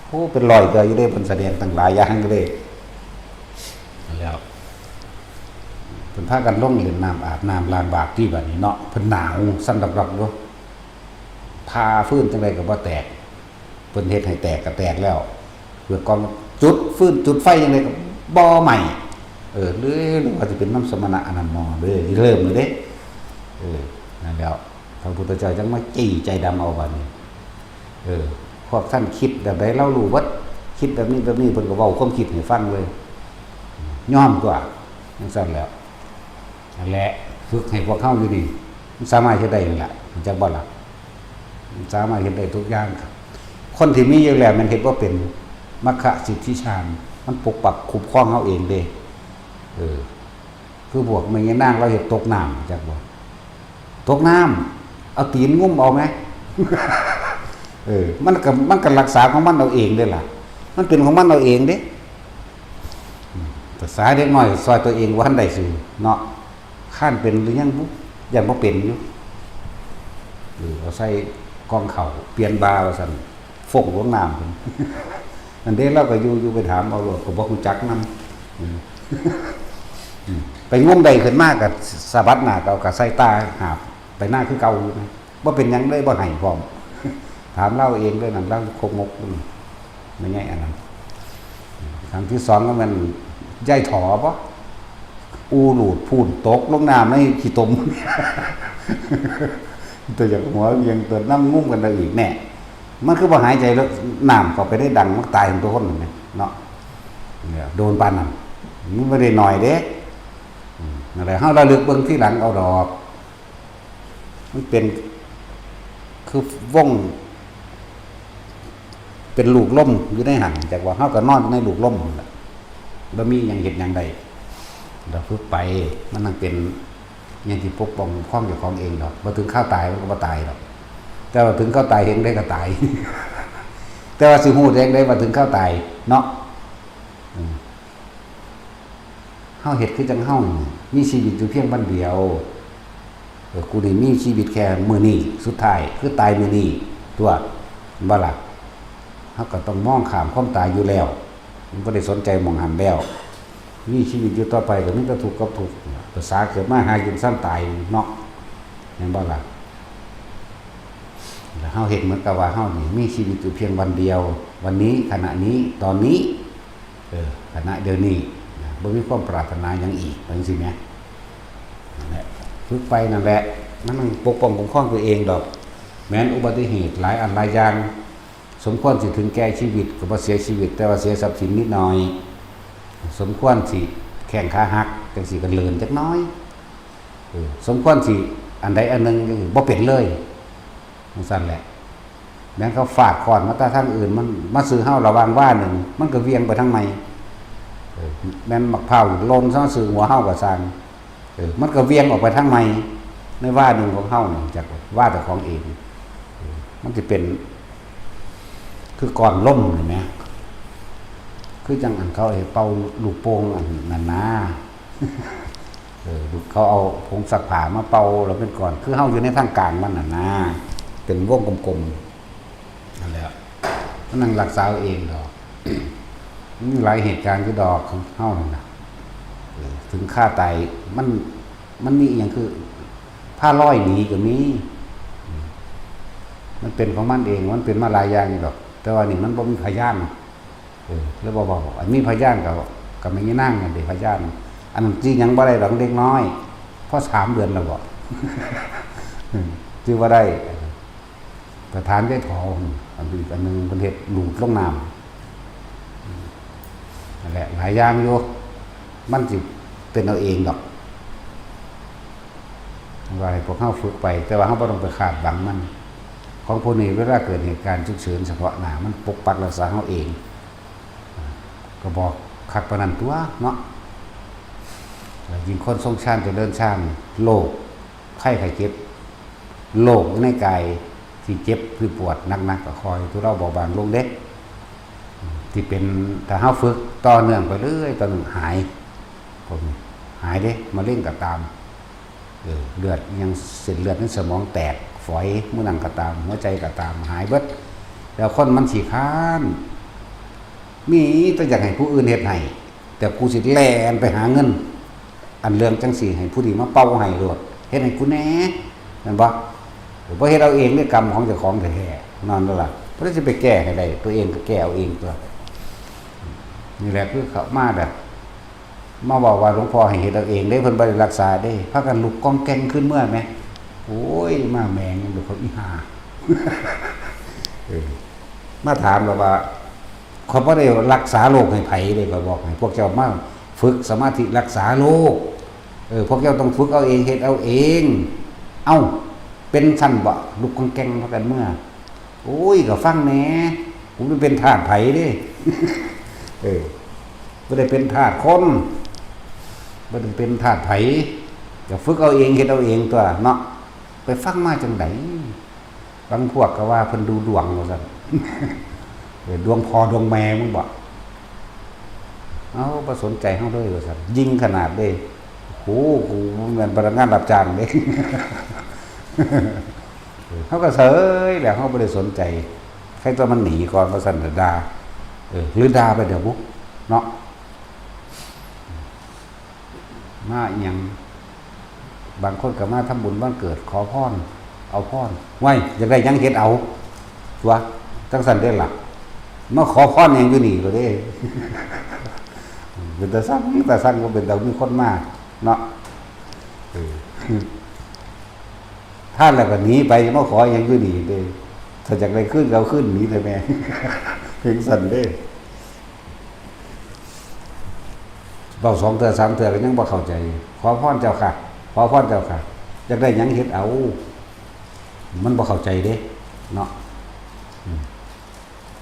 โอ้ เป็นร้อยเทื่ออยู่เด้ เพิ่นแสดงตั้งหลายอย่างอยู่เด้ แล้ว เพิ่นพากันลงเล่นน้ำ อาบน้ำล้างบาปที่บัดนี้เนาะ เพิ่นหนาวสั่นดอกๆอยู่ ผ่าฟืนจั่งใดก็บ่แตก เพิ่นเฮ็ดให้แตกก็แตกแล้ว เพื่อกองจุดฟืนจุดไฟจั่งใดก็บ่ไหม้ เออ หรือ หรือว่าสิเป็นนำสมณะอันนั้นบ่ เด้อ เริ่มเลยเด้ เออ นั่นแล้ว พระพุทธเจ้าจั่งมาจี้ใจดำเอาบัดนี้ เออ พวกท่านคิดแบบใด ลาวรู้เบิด คิดแบบนี้แบบนี้ เพิ่นก็เว้าความคิดให้ฟังเลย ยอมตั๊ว จั่งซั่นแล้ว นั่นแหละ ฝึกให้พวกเฮาอยู่นี่ มันสามารถเฮ็ดได้นั่นล่ะ รู้จักบ่ล่ะ มันสามารถเฮ็ดได้ทุกอย่างครับ คนที่มีอยู่แล้วมันเฮ็ดบ่เป็น มัคคะสิทธิฌาน มันปกปักคุ้มครองเฮาเองเด้ เออ คือพวกแม่ยายนางลาวเฮ็ดตกน้ำ จักบ่ ตกน้ำ เอาตีนงุ้มเอาไหม เออ มันก็ มันก็รักษาของมันเอาเองเด้ล่ะ มันเป็นของมันเอาเองเด้ อืม ภาษาเด็กน้อยซ่อยตัวเองบ่ทันได้ซื่อเนาะ คันเป็นหรือยังบุ ย่านบ่เป็นอยู่ เออ เอาใส่กล่องข้าว เปลี่ยนบ่าว่าซั่น ฟงลงน้ำพุ้น นั่นเด้ ลาวก็อยู่ อยู่ไปถามเอาโลด ก็บ่รู้จักนำ อืม อืม ไปงมได้ขึ้นมาก็สะบัดหน้าก็เอาก็ใส่ตาหาบไปหน้าคือเก่าอยู่นะ บ่เป็นหยังเลย บ่ให้พร้อม ถามลาวเองเด้อนั่น ลาวโคกมก อืม แม่ใหญ่อันนั้น ครั้งที่สองก็แม่นยายถอบ่ อูรูดพูนตกลงน้ำในขี้ตม ตัวอยากหัวเวียงตัวนำงุ้มกันได้อีกแน่ มันคือบ่หายใจแล้ว น้ำเข้าไปในดัง มันตายทั้งตัวคนนั่นแหละเนาะ เนี่ย โดนปานนั้น มันบ่ได้น้อยเด้ อืม นั่นแหละ เฮาระลึกเบิ่งทีหลังเอาดอก มันเป็น คือวง เป็นลูกลมอยู่ในหั่น จักว่าเฮาก็นอนอยู่ในลูกลมนั่นแหละ บ่มีหยังเฮ็ดหยังได้ เราฝึกไป มันนั่งเป็นหยังที่ปกป้องคุ้มครองเจ้าของเองดอก บ่ถึงคราวตายมันก็บ่ตายดอก แต่ว่าถึงคราวตายเฮ็ดจั่งใดก็ตาย แต่ว่าสิฮู้ได้จั่งใดว่าถึงคราวตายเนาะ อืม เฮาเฮ็ดคือจั่งเฮานี่ มีชีวิตอยู่เพียงวันเดียว เออ กูนี่มีชีวิตแค่มื้อนี้ สุดท้ายคือตายมื้อนี้ตั๊ว แม่นบ่ล่ะ เฮาก็ต้องมองข้ามความตายอยู่แล้ว มันบ่ได้สนใจหม่องหั้นแล้ว มีชีวิตอยู่ต่อไปก็มีแต่ทุกข์กับทุกข์ ภาษาเกิดมาหากินซ่ำตายเนาะ แม่นบ่ล่ะ แล้วเฮาเฮ็ดเหมือนกับว่าเฮานี่มีชีวิตอยู่เพียงวันเดียว วันนี้ ขณะนี้ ตอนนี้ เออ ขณะเดี๋ยวนี้นะ บ่มีความปรารถนาหยังอีก ว่าจั่งซี้แหม นั่นแหละ ฝึกไปนั่นแหละ มันต้องปกป้องคุ้มครองตัวเองดอก แม้นอุบัติเหตุหลายอันหลายอย่าง สมควรสิถึงแก่ชีวิตก็บ่เสียชีวิต แต่ว่าเสียทรัพย์สินนิดหน่อย สมควรสิแข้งขาหัก จั่งซี้ก็เลินจักหน่อย เออ สมควรสิอันใดอันหนึ่ง บ่เป็นเลย จั่งซั้นแหละ แม้นเขาฟาดค้อนมาแต่ทางอื่น มันมาซื้อเฮาระหว่างวาหนึ่ง มันก็เหวี่ยงไปทางใหม่ เออ แม้นหมากพร้าวหล่นซะมาซื้อหัวเฮาก็ซ่าง เออ มันก็เหวี่ยงออกไปทางใหม่ ในวาหนึ่งของเฮานี่ จักวาเจ้าของเอง เออ มันสิเป็น คือก้อนลมนี่แหม คือจั่งอันเขาให้เป่าลูกโป่งอันนั้นนะ เออ เขาเอาผงซักผ้ามาเป่าแล้วเป็นก้อน คือเฮาอยู่ในทางกลางมันน่ะนะ เป็นวงกลมๆ นั่นแหละ มันนั่งรักษาเอาเองดอก มันมีหลายเหตุการณ์อยู่ดอกของเฮานั่นน่ะ เออ ถึงคราวตาย มัน มันมีอีหยังคือ พาลอยหนีก็มี อืม มันเป็นของมันเอง มันเป็นมาหลายอย่างอยู่ดอก แต่ว่านี่มันบ่มีพยาน เอ แล้วบ่เว้า อันมีพยานก็ ก็แม่นย่านางนั่นเด้พยาน อันนั้นจื้อหยังบ่ได้ดอกเด็กน้อย พอสามเดือนแล้วบ่ จื้อบ่ได้ ประธานยายถอ อันอีกอันหนึ่งเพิ่นเฮ็ดหลูดลงน้ำ นั่นแหละ หลายอย่างอยู่ มันสิเป็นเอาเองดอก ว่าให้พวกเฮาฝึกไป แต่ว่าเฮาบ่ต้องไปคาดหวังมัน ของพวกนี้เวลาเกิดเหตุการณ์ฉุกเฉินเฉพาะหน้า มันปกปักรักษาเฮาเอง ก็บอกคักปานนั้นตัวเนาะ แล้วยิ่งคนทรงฌานเจริญฌาน โรคไข้ไข้เจ็บ โรคในกายที่เจ็บที่ปวดหนักๆ ก็ค่อยทุเลาเบาบางลงเด้ ที่เป็น ถ้าเฮาฝึกต่อเนื่องไปเรื่อย ต่อเนื่องหาย พวกนี้หายเด้ มะเร็งก็ตาม เออ เลือดอิหยัง เส้นเลือดในสมองแตกฝอย มื้อนั้นก็ตาม หัวใจก็ตาม หายเบิด แล้วคนมันขี้คร้าน มีแต่อยากให้ผู้อื่นเฮ็ดให้ แต่กูสิแล่นไปหาเงิน อันเรื่องจังซี่ให้ผู้นี้มาเป่าให้โลด เฮ็ดให้กูแหน่ แม่นบ่ บ่เฮ็ดเอาเองเด้ กรรมของเจ้าของแท้ๆ นั่นล่ะ เพิ่นสิไปแก้ให้ได้ ตัวเองก็แก้เอาเองตัว นี่แหละคือเขามาแบบ มาเว้าว่าหลวงพ่อให้เฮ็ดเอาเองเด้ เพิ่นบ่ได้รักษาเด้ พากันลุกก้องแก้งขึ้นเมือแหม โอ้ย มาแหมงอยู่เขาอีห่า เออ มาถามแล้วว่า ข้อยบ่ได้รักษาโรคให้ไผเด้ ข้อยบอกให้พวกเจ้ามาฝึกสมาธิรักษาโรค เออ พวกเจ้าต้องฝึกเอาเอง เฮ็ดเอาเอง เอ้า เป็นซั่นบ่ ลุกก้องแก้งพากันเมือ โอ้ย ก็ฟังแหน่ กูบ่เป็นทาสไผเด้ เออ บ่ได้เป็นทาสคน บ่ได้เป็นทาสไผ ก็ฝึกเอาเอง เฮ็ดเอาเองตัวเนาะ ไปฟังมาจั่งใด บางพวกก็ว่าเพิ่นดูดวงว่าซั่น เออ ดวงพ่อดวงแม่มึงบ่ เอ้า บ่สนใจเฮาเลยว่าซั่น ยิ่งขนาดเด้ โอ้โห กูแม่นพนักงานรับจ้างเด้ เออ เฮาก็เสยแหละ เฮาบ่ได้สนใจ ใครตัวมันหนีก่อนว่าซั่น ด่า เออ หรือด่าไปเดี๋ยวบุ เนาะ มาอิหยัง บางคนก็มาทำบุญวันเกิด ขอพร เอาพร ไว้ อยากได้หยังเฮ็ดเอา ตัว จังซั่นเด้ล่ะ มาขอพรหยังอยู่นี่ก็เด้ เป็นตาสั่ง ตาสั่งก็เป็นตามีคนมา เนาะ เออ ท่านแล้วก็หนีไป มาขอหยังอยู่นี่เด้ ถ้าอยากได้คืนก็เอาคืนหนีเถอะแม่ เพียงซั่นเด้ เว้าสองเทื่อสามเทื่อก็ยังบ่เข้าใจ ขอพรเจ้าค่ะ ขอพรเจ้าค่ะ อยากได้หยังเฮ็ดเอา มันบ่เข้าใจเด้ เนาะ อืม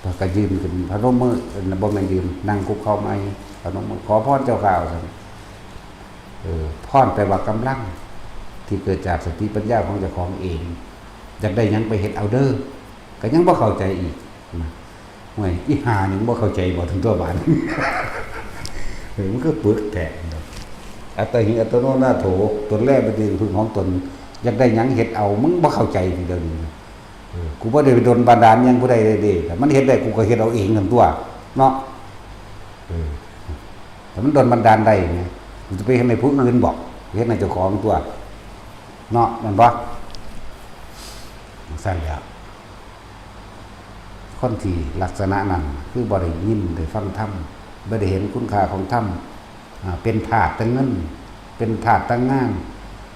แล้วก็ยื่นขึ้น พนมมือ เอ่อ บ่แม่นยื่น นั่งคุกเข่าใหม่ พนมมือ ขอพรเจ้าค่ะ ว่าซั่น เออ พรแปลว่ากำลัง ที่เกิดจากสติปัญญาของเจ้าของเอง อยากได้หยังไปเฮ็ดเอาเด้อ ก็ยังบ่เข้าใจอีกนะ ห่วย อีห่านี่มันบ่เข้าใจบ่ถึงตัวบาด เออ มันคือปึกแท้ อัตตาหิ อัตโนนาโถ ตนแลเป็นที่พึ่งของตน อยากได้หยังเฮ็ดเอา มึงบ่เข้าใจทีเดียวนี้ เออ กูบ่ได้ไปดลบันดาลหยังผู้ใดเลยเด้ แต่มันเฮ็ดได้กูก็เฮ็ดเอาเองนั่นตัว เนาะ เออ แต่มันดลบันดาลได้ไง กูจะไปเฮ็ดให้ผู้อื่นบอก เฮ็ดให้เจ้าของตัว เนาะ แม่นบ่ จั่งซั่นแหล้ว คนที่ลักษณะนั้น คือบ่ได้ยินได้ฟังธรรม บ่ได้เห็นคุณค่าของธรรม อ่า เป็นทาสแต่เงิน เป็นทาสแต่งาน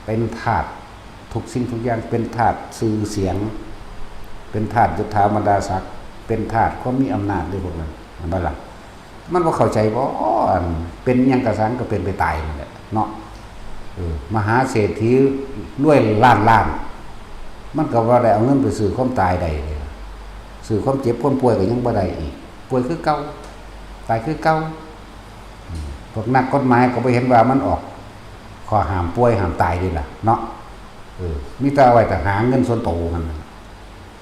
เป็นทาสทุกสิ่งทุกอย่าง เป็นทาสชื่อเสียง เป็นทาสยศถาบรรดาศักดิ์ เป็นทาสความมีอำนาจเด้พวกนั้น เห็นบ่ล่ะ มันบ่เข้าใจบ่ อันเป็นหยังกะซังก็เป็นไปตายนั่นแหละเนาะ เออ มหาเศรษฐีรวยล้านล้าน มันก็บ่ได้เอาเงินไปซื้อความตายได้เลย ซื้อความเจ็บความป่วยก็ยังบ่ได้อีก ป่วยคือเก่า ตายคือเก่า อืม พวกนักกฎหมายก็บ่เห็นว่ามันออกข้อห้ามป่วยห้ามตายเด้ล่ะเนาะ เออ มีแต่เอาไว้แต่หาเงินส่วนโตมันน่ะ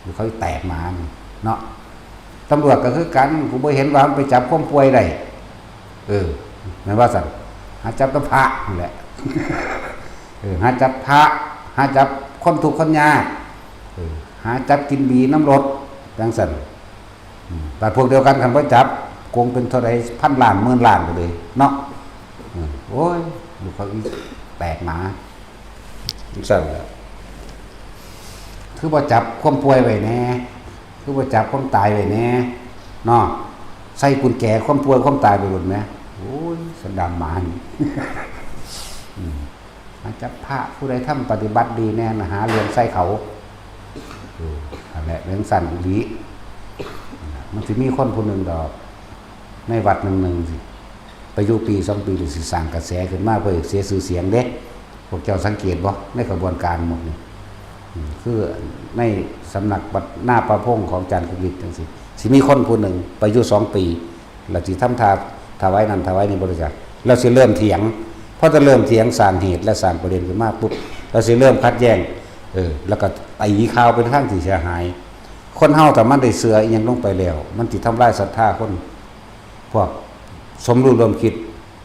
หรือเขาแตกมานี่เนาะ ตำรวจก็คือกัน กูบ่เห็นว่ามันไปจับความป่วยได้ เออ แม่นว่าซั่น หาจับแต่พระนั่นแหละ เออ หาจับพระ หาจับคนทุกข์คนยาก เออ หาจับกินบีน้ำรถ จั่งซั่น อืม แต่พวกเดียวกันคันบ่จับ โกงเป็นเท่าใด พันล้าน หมื่นล้านก็เลย เนาะ อืม โอ้ย ลูกเขาอีแตกหมา จั่งซั่นแหละ คือบ่จับความป่วยไว้แหน่ คือบ่จับความตายไว้แหน่ เนาะ ใส่กุญแจความป่วยความตายไปหมดไหม โอ้ย สันดานหมานี่ อืม อาจจะพระผู้ใดทำปฏิบัติดีแน่นะ หาเรื่องใส่เขา เออนั่นแหละเรื่องสั้นอีหลี มันสิมีคนผู้หนึ่งดอก ในวัดหนึ่งหนึ่งสิ ไปอยู่ปีสองปีหรือสิสร้างกระแสขึ้นมาเพื่อเสียชื่อเสียงเด้ พวกเจ้าสังเกตบ่ ในขบวนการหมดนี่ อืม คือในสำนักวัดหน้าประพงของอาจารย์กฤษจังสิ สิมีคนผู้หนึ่งไปอยู่สองปี แล้วสิทำท่าถวายนั่นถวายนี่บ่รู้จัก แล้วสิเริ่มเถียง พอจะเริ่มเถียงสร้างเหตุและสร้างประเด็นขึ้นมาปุ๊บ แล้วสิเริ่มขัดแย้ง เออ แล้วก็ตีข่าวเป็นทางที่เสียหาย คนเฮาถ้ามันได้เชื่ออีหยังลงไปแล้ว มันสิทำลายศรัทธาคน พวกสมรู้ร่วมคิด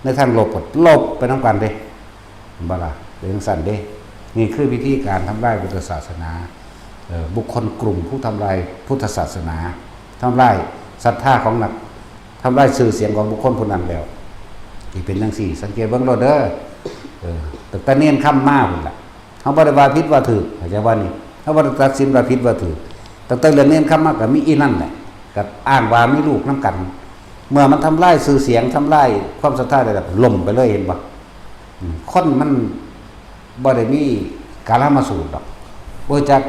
ในทางลบก็ลบไปนำกันเด้ บ่ล่ะ เป็นจังซั่นเด้ นี่คือวิธีการทำลายพุทธศาสนา เอ่อ บุคคลกลุ่มผู้ทำลายพุทธศาสนา ทำลายศรัทธาของนัก ทำลายชื่อเสียงของบุคคลผู้นั้นแล้ว ที่เป็นจังซี่ สังเกตเบิ่งโลดเด้อ เออ ตั้งแต่เณรคำมาพุ้นล่ะ เฮาบ่ได้ว่าผิดว่าถูก เข้าใจบ่นี่ เฮาบ่ได้ตัดสินว่าผิดว่าถูก ตั้งแต่เรื่องเณรคำมาก็มีอีนั่นแหละ ก็อ้างว่ามีลูกนำกัน เมื่อมันทำลายชื่อเสียง ทำลายความศรัทธาได้แล้ว ล่มไปเลย เห็นบ่ อืม คนมันบ่ได้มีกาลามาสูตรดอก บ่รู้จัก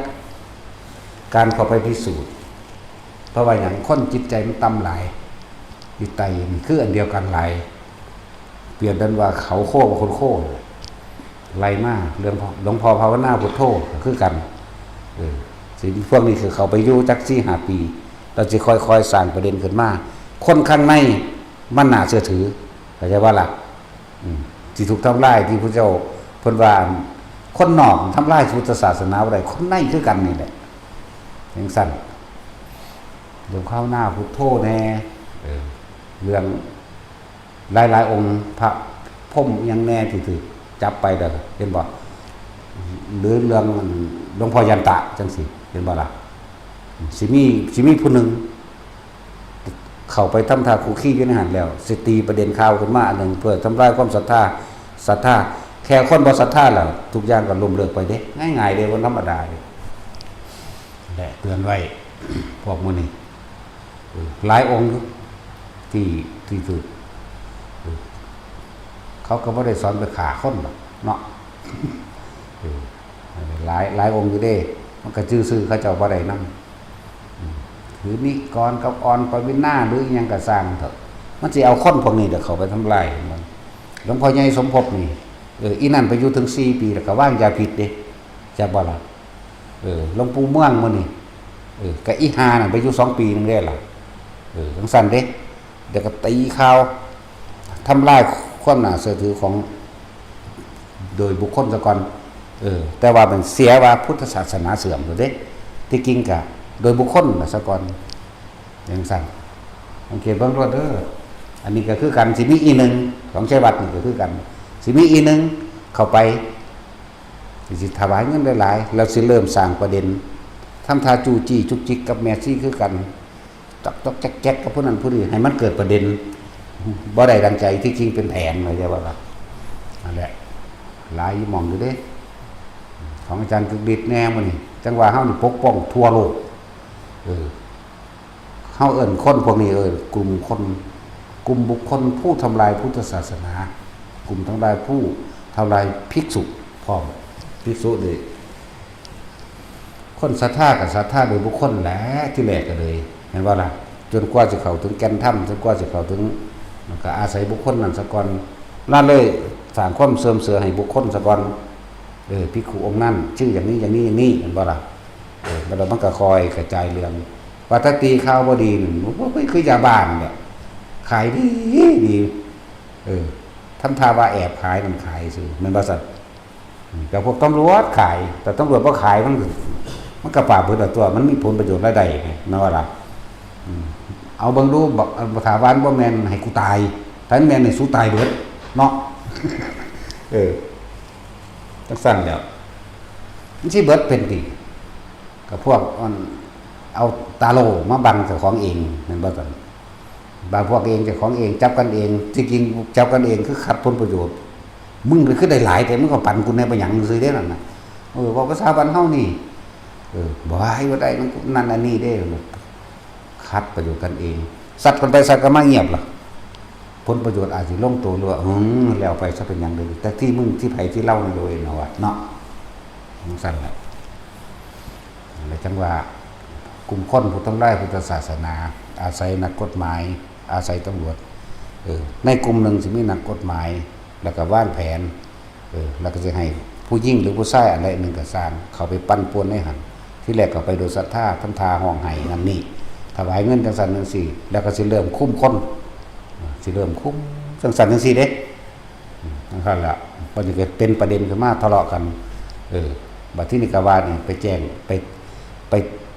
การเข้าไปพิสูจน์ เพราะว่าหยัง คนจิตใจมันต่ำหลาย จิตใจนี่คืออันเดียวกันหลาย เปรียบดันว่าเขาโค้กับคนโค้ ไล่มา เรื่องพ่อ หลวงพ่อภาวนาพุทโธก็คือกัน เออ สิ่งพวกนี้คือเขาไปอยู่จักสี่ห้าปี เราจะค่อยๆสร้างประเด็นขึ้นมา คนข้างในมันน่าเชื่อถือ เข้าใจบ่ล่ะ อืม ที่ถูกทำลายที่พระเจ้าเพิ่นว่า คนนอกทำลายพุทธศาสนาบ่ได้ คนในคือกันนี่แหละ จังซั่น หลวงภาวนาพุทโธแน่ เออ เรื่องหลายๆองค์ พระพรหมอิหยังแน่ที่ถูกจับไปเด้อ เห็นบ่ หรือเรื่องหลวงพ่อยันตะจังซี่ เห็นบ่ล่ะ สิมี สิมีผู้หนึ่ง เข้าไปทำท่าคุกคีอยู่ในหั้นแล้ว สิตีประเด็นข่าวขึ้นมาอันหนึ่ง เพื่อทำลายความศรัทธา ศรัทธา แค่คนบ่ศรัทธาแล้ว ทุกอย่างก็ล้มเลิกไปเด้ ง่ายๆเด้ บ่ธรรมดาเด้ และเตือนไว้ พวกมื้อนี้ เออ หลายองค์ที่ ที่ถูก เออ เขาก็บ่ได้สอนไปฆ่าคนดอกเนาะ เออ หลาย หลายองค์อยู่เด้ มันก็ชื่อๆ เขาเจ้าบ่ได้นำ อืม ถือนิกรกับออนปวินา หรืออิหยังก็ซ่างเถาะ มันสิเอาคนพวกนี้เดี๋ยวเข้าไปทำลายมัน หลวงพ่อใหญ่สมภพนี่ เออ อีนั่นไปอยู่ถึงสี่ปี แล้วก็วางยาพิษเด้ จักบ่ล่ะ เออ หลวงปู่เมืองมื้อนี้ เออ ก็อีห่านั่นไปอยู่สองปีนึงเด้ล่ะ เออ จังซั่นเด้ เดี๋ยวก็ตีข่าว ทำลายความน่าเชื่อถือของ โดยบุคคลซะก่อน เออ แต่ว่ามันเสียว่าพุทธศาสนาเสื่อมอยู่เด้ ที่จริงก็โดยบุคคลน่ะซะก่อน จังซั่น สังเกตเบิ่งโลดเด้อ อันนี้ก็คือกัน สิมีอีหนึ่ง ของชัยวัฒน์นี่ก็คือกัน สิมีอีหนึ่ง เข้าไป สิถวายเงินหลายๆ แล้วสิเริ่มสร้างประเด็น ทำท่าจู้จี้จุกจิกกับแม่ชีคือกัน จอกจอกแจ๊กแจ๊กกับผู้นั้นผู้นี้ ให้มันเกิดประเด็น บ่ได้ดังใจ ที่จริงเป็นแผน เข้าใจบ่ล่ะ นั่นแหละ หลายหม่องอยู่เด้ ของอาจารย์กฤษแน่มื้อนี้ จังว่าเฮานี่ปกป้องทั่วโลก เออ เฮาเอิ้นคนพวกนี้ เออ กลุ่มคน กลุ่มบุคคลผู้ทำลายพุทธศาสนา กลุ่มทำลายผู้ทำลายภิกษุพร้อม ภิกษุนี่ คนศรัทธาก็ศรัทธาโดยบุคคลแหละ ที่แรกก็เลย เห็นบ่ล่ะ จนกว่าสิเข้าถึงแก่นธรรม จนกว่าสิเข้าถึง มันก็อาศัยบุคคลนั้นซะก่อน นั่นเลยสร้างความเสื่อมเสียให้บุคคลซะก่อน เออ ภิกขุองค์นั้นชื่ออย่างนี้ อย่างนี้ อย่างนี้ เห็นบ่ล่ะ เออ แล้วมันก็ค่อยกระจายเรื่อง ว่าถ้าตีข่าวบ่ดีนั่น โอ้ย คือยาบ้านั่นแหละ ขายดีดี เออ ทำท่าว่าแอบขายนั่นขายซื่อ แม่นบ่ซั่น อืม แต่พวกตำรวจขาย แต่ตำรวจบ่ขายมัน มันก็ปราบเบิดละตัว มันมีผลประโยชน์รายได้ไง แม่นบ่ล่ะ อืม เอาเบิ่งดู บัก ถ้าว่าบ่แม่นให้กูตาย ถ้ามันแม่นให้สูตายเบิด เนาะ เออ จังซั่นแหล้ว มันสิเบิดเป็นติ ก็พวกมันเอาตาโล่มาบังเจ้าของเอง แม่นบ่ซั่น บางพวกเองเจ้าของเอง จับกันเอง ที่จริงจับกันเองคือขัดผลประโยชน์ มึงก็คือได้หลาย แต่มึงก็ปันกูแหน่ บ่หยังซื่อเด้นั่นน่ะ เออ เว้าภาษาบ้านเฮานี่ เออ บ่ให้บ่ได้ มันนั่นอันนี้เด้ ขัดประโยชน์กันเอง สัตว์กันไปสัตว์กันมาเงียบล่ะ ผลประโยชน์อาจสิลงตัวหรือว่า อืม แล้วไปซะเป็นหยังเด้อ แต่ที่มึงที่ไผที่เล่านี่โดยเนาะวะเนาะ จั่งซั่นแหละ และจั่งว่า กลุ่มคนผู้ทำลายพุทธศาสนา อาศัยนักกฎหมาย อาศัยตำรวจ เออ ในกลุ่มหนึ่งสิมีนักกฎหมาย แล้วก็วางแผน เออ แล้วก็สิให้ผู้หญิงหรือผู้ชายอันใดหนึ่งก็ซ่าง เข้าไปปั่นป่วนในหั่น ที่แรกก็ไปโดยศรัทธา ทำท่าฮ้องไห้นั่นนี่ ถวายเงินจั่งซั่นจั่งซี้ แล้วก็สิเริ่มคุมคน เออ สิเริ่มคุมจั่งซั่นจั่งซี้เด้ อืม จั่งซั่นล่ะ บัดนี้ก็เป็นประเด็นขึ้นมาทะเลาะกัน เออ บัดทีนี้ก็ว่านี่ไปแจ้ง ไป ไป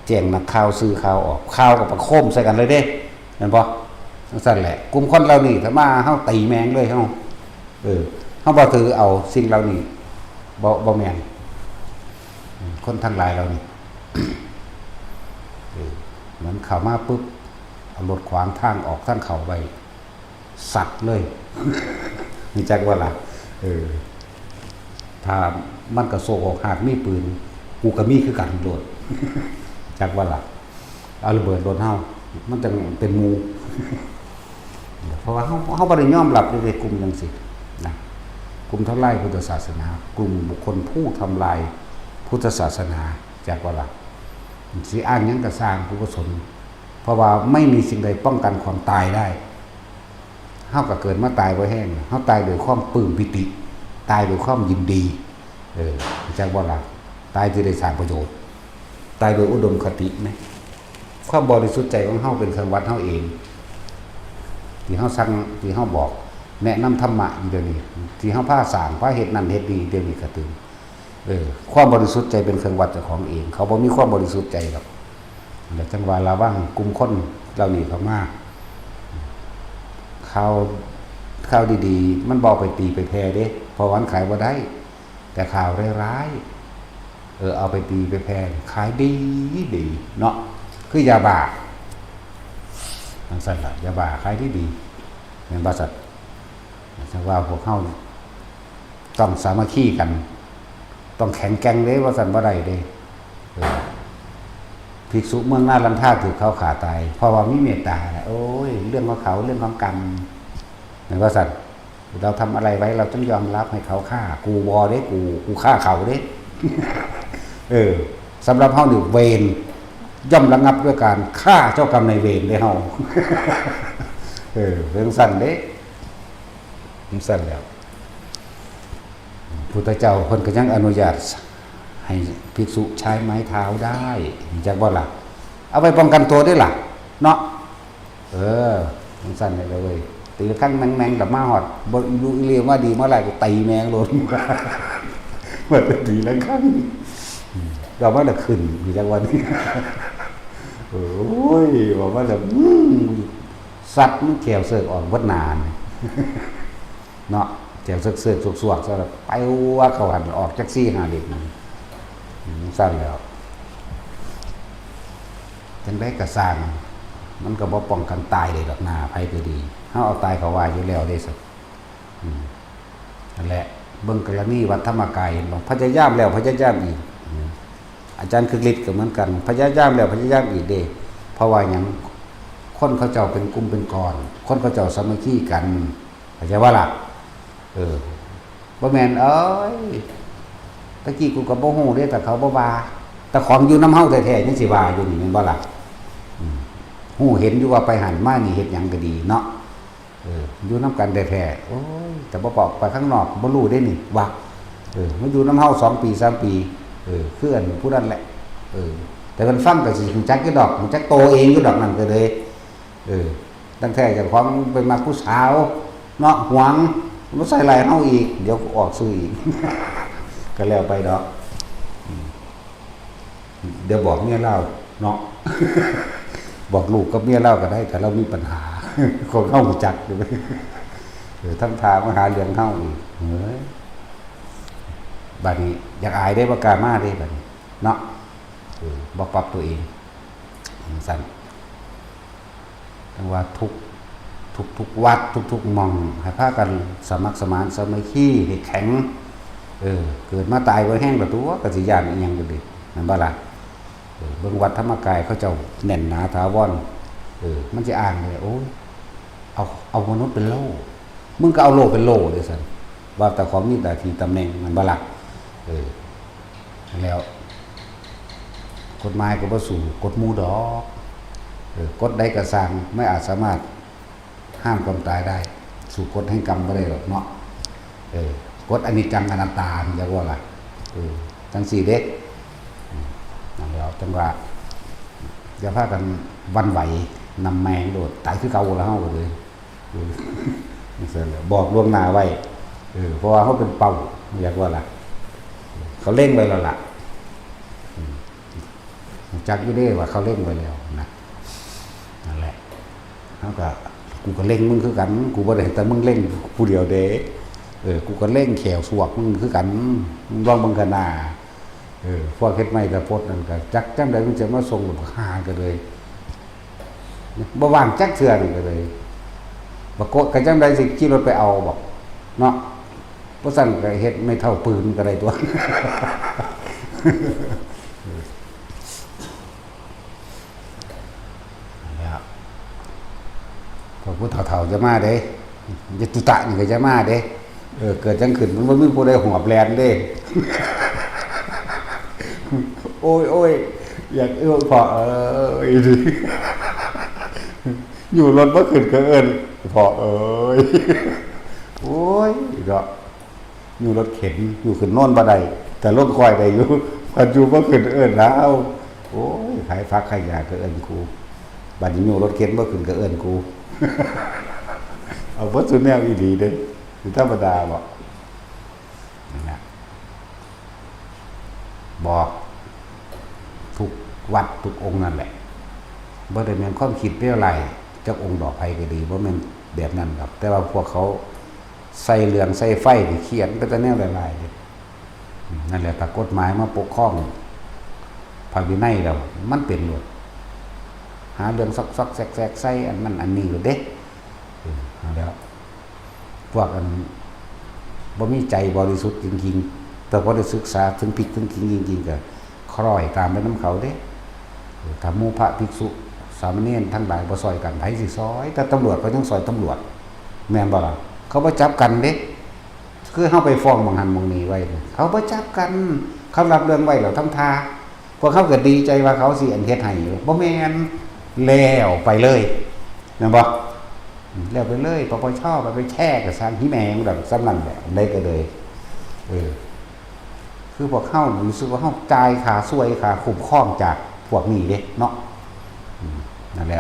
แจ้งนักข่าว สื่อข่าวออก ข่าวก็ประโคมใส่กันเลยเด้ แม่นบ่ จั่งซั่นแหละ กลุ่มคนเหล่านี้ถ้ามา เฮาตีแม่งเลย เฮา เออ เฮาบ่ถือเอาสิ่งเหล่านี้ บ่ บ่แม่น อืม คนทั้งหลายเหล่านี้ เออ เหมือนเข้ามาปุ๊บ เอารถขวางทางออกทางเข้าไว้ สัตว์เลย รู้จักบ่ล่ะ เออ ถ้ามันกระโซกออกหากมีปืน กูก็มีคือกันโลด จักบ่ล่ะ เอาระเบิดรถเฮา มันจั่งเป็นหมู่ เพราะว่าเฮา เฮาบ่ได้ยอมรับอยู่ในกลุ่มจั่งซี้นะ กลุ่มทำลายพุทธศาสนา กลุ่มบุคคลผู้ทำลายพุทธศาสนา จักบ่ล่ะ สิอ้างหยังก็ซ่าง กูบ่สน เพราะว่าไม่มีสิ่งใดป้องกันความตายได้ เฮาก็เกิดมาตายบ่แห้ง เฮาตายด้วยความปลื้มปีติ ตายด้วยความยินดี เออ จักบ่ล่ะ ตายที่ได้สร้างประโยชน์ ตายโดยอุดมคตินะ ความบริสุทธิ์ใจของเฮาเป็นเครื่องวัดเฮาเอง ที่เฮาสั่ง ที่เฮาบอก แนะนำธรรมะอยู่เดี๋ยวนี้ ที่เฮาพาสร้าง พาเฮ็ดนั่นเฮ็ดนี่ เดี๋ยวนี้ก็ตื่น เออ ความบริสุทธิ์ใจเป็นเครื่องวัดเจ้าของเอง เขาบ่มีความบริสุทธิ์ใจหรอก แล้วจั่งว่าระวังกลุ่มคนเหล่านี้เข้ามา ข่าว ข่าวดีๆ มันบ่เอาไปตีไปแผ่เด้ เพราะว่ามันขายบ่ได้ แต่ข่าวร้ายๆ เออ เอาไปตีไปแผ่ ขายดีดีเนาะ คือยาบ้า จั่งซั่นล่ะ ยาบ้าขายดีดี แม่นบ่ซั่น จั่งว่าพวกเฮาต้องสามัคคีกัน ต้องแข็งแกร่งเด้ ว่าซั่นบ่ได้เด้ เออ ภิกษุเมืองนาลันทาถูกเขาฆ่าตาย เพราะว่ามีเมตตาแหละ โอ้ย เรื่องของเขา เรื่องของกรรม แม่นบ่ซั่น เราทำอะไรไว้ เราต้องยอมรับให้เขาฆ่า กูบ่เด้ กู กูฆ่าเขาเด้ เออ สำหรับเฮานี่เวรย่อมระงับด้วยการฆ่าเจ้ากรรมนายเวรเด้เฮา เออ จั่งซั่นเด้ จั่งซั่นแล้ว พุทธเจ้าเพิ่นก็ยังอนุญาตให้ภิกษุใช้ไม้เท้าได้ จักบ่ล่ะ เอาไว้ป้องกันตัวเด้ล่ะ เนาะ เออ จั่งซั่นเลยเว้ย ตีระฆังแมงๆ กลับมาฮอด บ่รู้อีหลีว่าดีเมื่อไหร่ ก็ตีแมงโลด ว่าจะตีระฆัง อืม ก็ว่าจะขึ้น อยู่จังหวะนี้ โอ้ย ว่าว่าจะ อืม สัตว์มันแขวเสิร์กออกเบิดหน้านี่ เนาะ แขวเสิร์กๆ สวกๆ ซะแล้ว ไปว่าเขาหั่นออกจักสี่ห้าเด็กนี่ อืม ซั่นแล้ว จั่งใดก็ซ่าง มันก็บ่ป้องกันตายได้ดอกนา ไผก็ดี เฮาเอาตายเข้าว่าอยู่แล้วเด้ อืม นั่นแหละ เบิ่งกรณีวัดธรรมกาย เห็นบ่ พยายามแล้วพยายามอีก อืม อาจารย์คึกฤทธิ์ก็เหมือนกัน พยายามแล้วพยายามอีกเด้ เพราะว่าหยัง คนเขาเจ้าเป็นกลุ่มเป็นก้อน คนเขาเจ้าสามัคคีกัน เข้าใจบ่ล่ะ เออ บ่แม่น เอ้ย ตะกี้กูก็บ่ฮู้เด้ แต่เขาบ่ว่า แต่ของอยู่นำเฮาแท้ๆ ยังสิว่าอยู่นี่ แม่นบ่ล่ะ อืม ฮู้เห็นอยู่ว่าไปหั่นมานี่เฮ็ดหยังก็ดีเนาะ เออ อยู่นำกันแท้ๆ โอ้ย แต่บ่ออกไปข้างนอก บ่รู้เด้นี่ ว่า เออ มาอยู่นำเฮาสองปี สามปี เออ คืออันผู้นั้นแหละ เออ แต่เพิ่นฟังก็สิรู้จักอยู่ดอก รู้จักโตเองอยู่ดอกนั่นก็เลย เออ ตั้งแต่เจ้าของไปมักผู้สาว เนาะ หวง มาใส่ร้ายเฮาอีก เดี๋ยวก็ออกซื่ออีก ก็แล้วไปดอก อืม เดี๋ยวบอกเมียลาวเนาะ บอกลูกกับเมียลาวก็ได้ ถ้าลาวมีปัญหา ของเฮารู้จักอยู่ เออ ทำท่ามาหาเรื่องเฮาอีก เฮ้ย บัดนี้อยากอายเด้ บ่กล้ามาเด้ บัดนี้ เนาะ เออ บ่ปรับตัวเอง จั่งซั่น จั่งว่าทุก ทุกๆ วัด ทุกๆ หม่อง ให้พากันสมัครสมานสามัคคีให้แข็ง เออ เกิดมาตายบ่แห้งละตัว ก็สิย้านอิหยังกันเด้ แม่นบ่ล่ะ เออ เบิ่งวัดธรรมกายเขาเจ้าแน่นหนาถาวร เออ มันจะอ้างเลย โอ้ย เอา เอามนุษย์เป็นโล่ มึงก็เอาโล่เป็นโล่เลยสัน ว่าแต่ของมีหน้าที่ตำแหน่งมันบ่ละ เออ แล้ว กฎหมายก็บ่สู้กฎหมู่ดอก เออ กฎใดก็ซ่าง ไม่อาจสามารถห้ามความตายได้ สู้กฎแห่งกรรมบ่ได้หรอกเนาะ เออ กฎอนิจจังอนัตตา มันจะว่าล่ะ เออ จังซี่เด้ อืม นั่นแหล้ว จังว่า อย่าพากันหวั่นไหว นำแมงโลด ตายคือเก่าแล้วเฮาก็เลย เออ จังซั่นแหละ บอกล่วงหน้าไว้ เออ เพราะว่าเขาเป็นเป้า อยากว่าล่ะ เขาเล็งไว้แล้วล่ะ อืม รู้จักอยู่เด้ว่าเขาเล็งไว้แล้วนะ นั่นแหละ เขาก็ กูก็เล็งมึงคือกัน กูบ่ได้แต่มึงเล็งผู้เดียวเด้ เออ กูก็เล็งแข้วสวกมึงคือกัน มึงลองเบิ่งกันหน้า เออ พวกเฮ็ดไม้ตะพดนั่นก็ จักจังใดมึงจะมาส่งหลวงหากันเลย บ่ว่างจักเทื่อนี่ก็เลย บ่โกะก็จังใดสิขี่รถไปเอาบอก เนาะ บ่ซั่นก็เฮ็ดไม่เท่าปืนก็ได้ตัว แล้ว พวกผู้เฒ่าๆจะมาเด้ ยะตุตะนี่ก็จะมาเด้ เออ เกิดจังขึ้น มันบ่มีผู้ใดหอบแล่นเด้ โอ้ย โอ้ย อยากเอื้อพ่อเอ้ย อยู่รถบ่ขึ้นก็เอิ้น พ่อเอ้ย โอ้ย เนาะ อยู่รถเข็น อยู่ขึ้นนอนบ่ได้ แต่ลงค่อยได้อยู่ พัดอยู่บ่ขึ้นเอิ้นหาเอา โอ้ย ขายผักขายหญ้าก็เอิ้นกู บัดนี้อยู่รถเข็นบ่ขึ้นก็เอิ้นกู เอาเบิดซุแนวอีหลีเด้ สิธรรมดาบ่ นั่นแหละ บอกทุกวัดทุกองค์นั่นแหละ บ่ได้แม่นความคิดเลวร้ายจักองค์ดอก ไผก็ดี บ่แม่นแบบนั้นดอก แต่ว่าพวกเขาใส่เหลืองใส่ไฟนี่เขียนไปแต่แนวร้ายๆเด้ อืม นั่นแหละ ถ้ากฎหมายมาปกครองพระวินัยแล้ว มันเป็นโลด หาเรื่องซอกๆแซกๆใส่อันนั้นอันนี้โลดเด้ เออ เอาแล้ว พวกอันบ่มีใจบริสุทธิ์จริงๆ แต่พอได้ศึกษาถึงผิดถึงจริงจริงๆ ก็คล้อยตามไปนำเขาเด้ ถ้าหมู่พระภิกษุสามเณรทั้งหลายบ่ซ่อยกัน ไผสิซ่อย แต่ตำรวจเขายังซ่อยตำรวจ แม่นบ่ล่ะ เขาบ่จับกันเด้ คือเฮาไปฟ้องหม่องหั้นหม่องนี้ไว้เนี่ย เขาบ่จับกัน เขารับเรื่องไว้แล้วทำท่า พวกเขาก็ดีใจว่าเขาสิอันเฮ็ดให้อยู่ บ่แม่น แล้วไปเลย แม่นบ่ อืม แล้วไปเลย ปปช ไป ไปแช่กับสร้างหิแมงแบบซ้ำนั่นแหละ ได้ก็เลย เออ คือพวกเขารู้สึกว่าเขาจ่ายค่าซวยค่าคุ้มครองจากพวกนี้เด้เนาะ อืม นั่นแหละ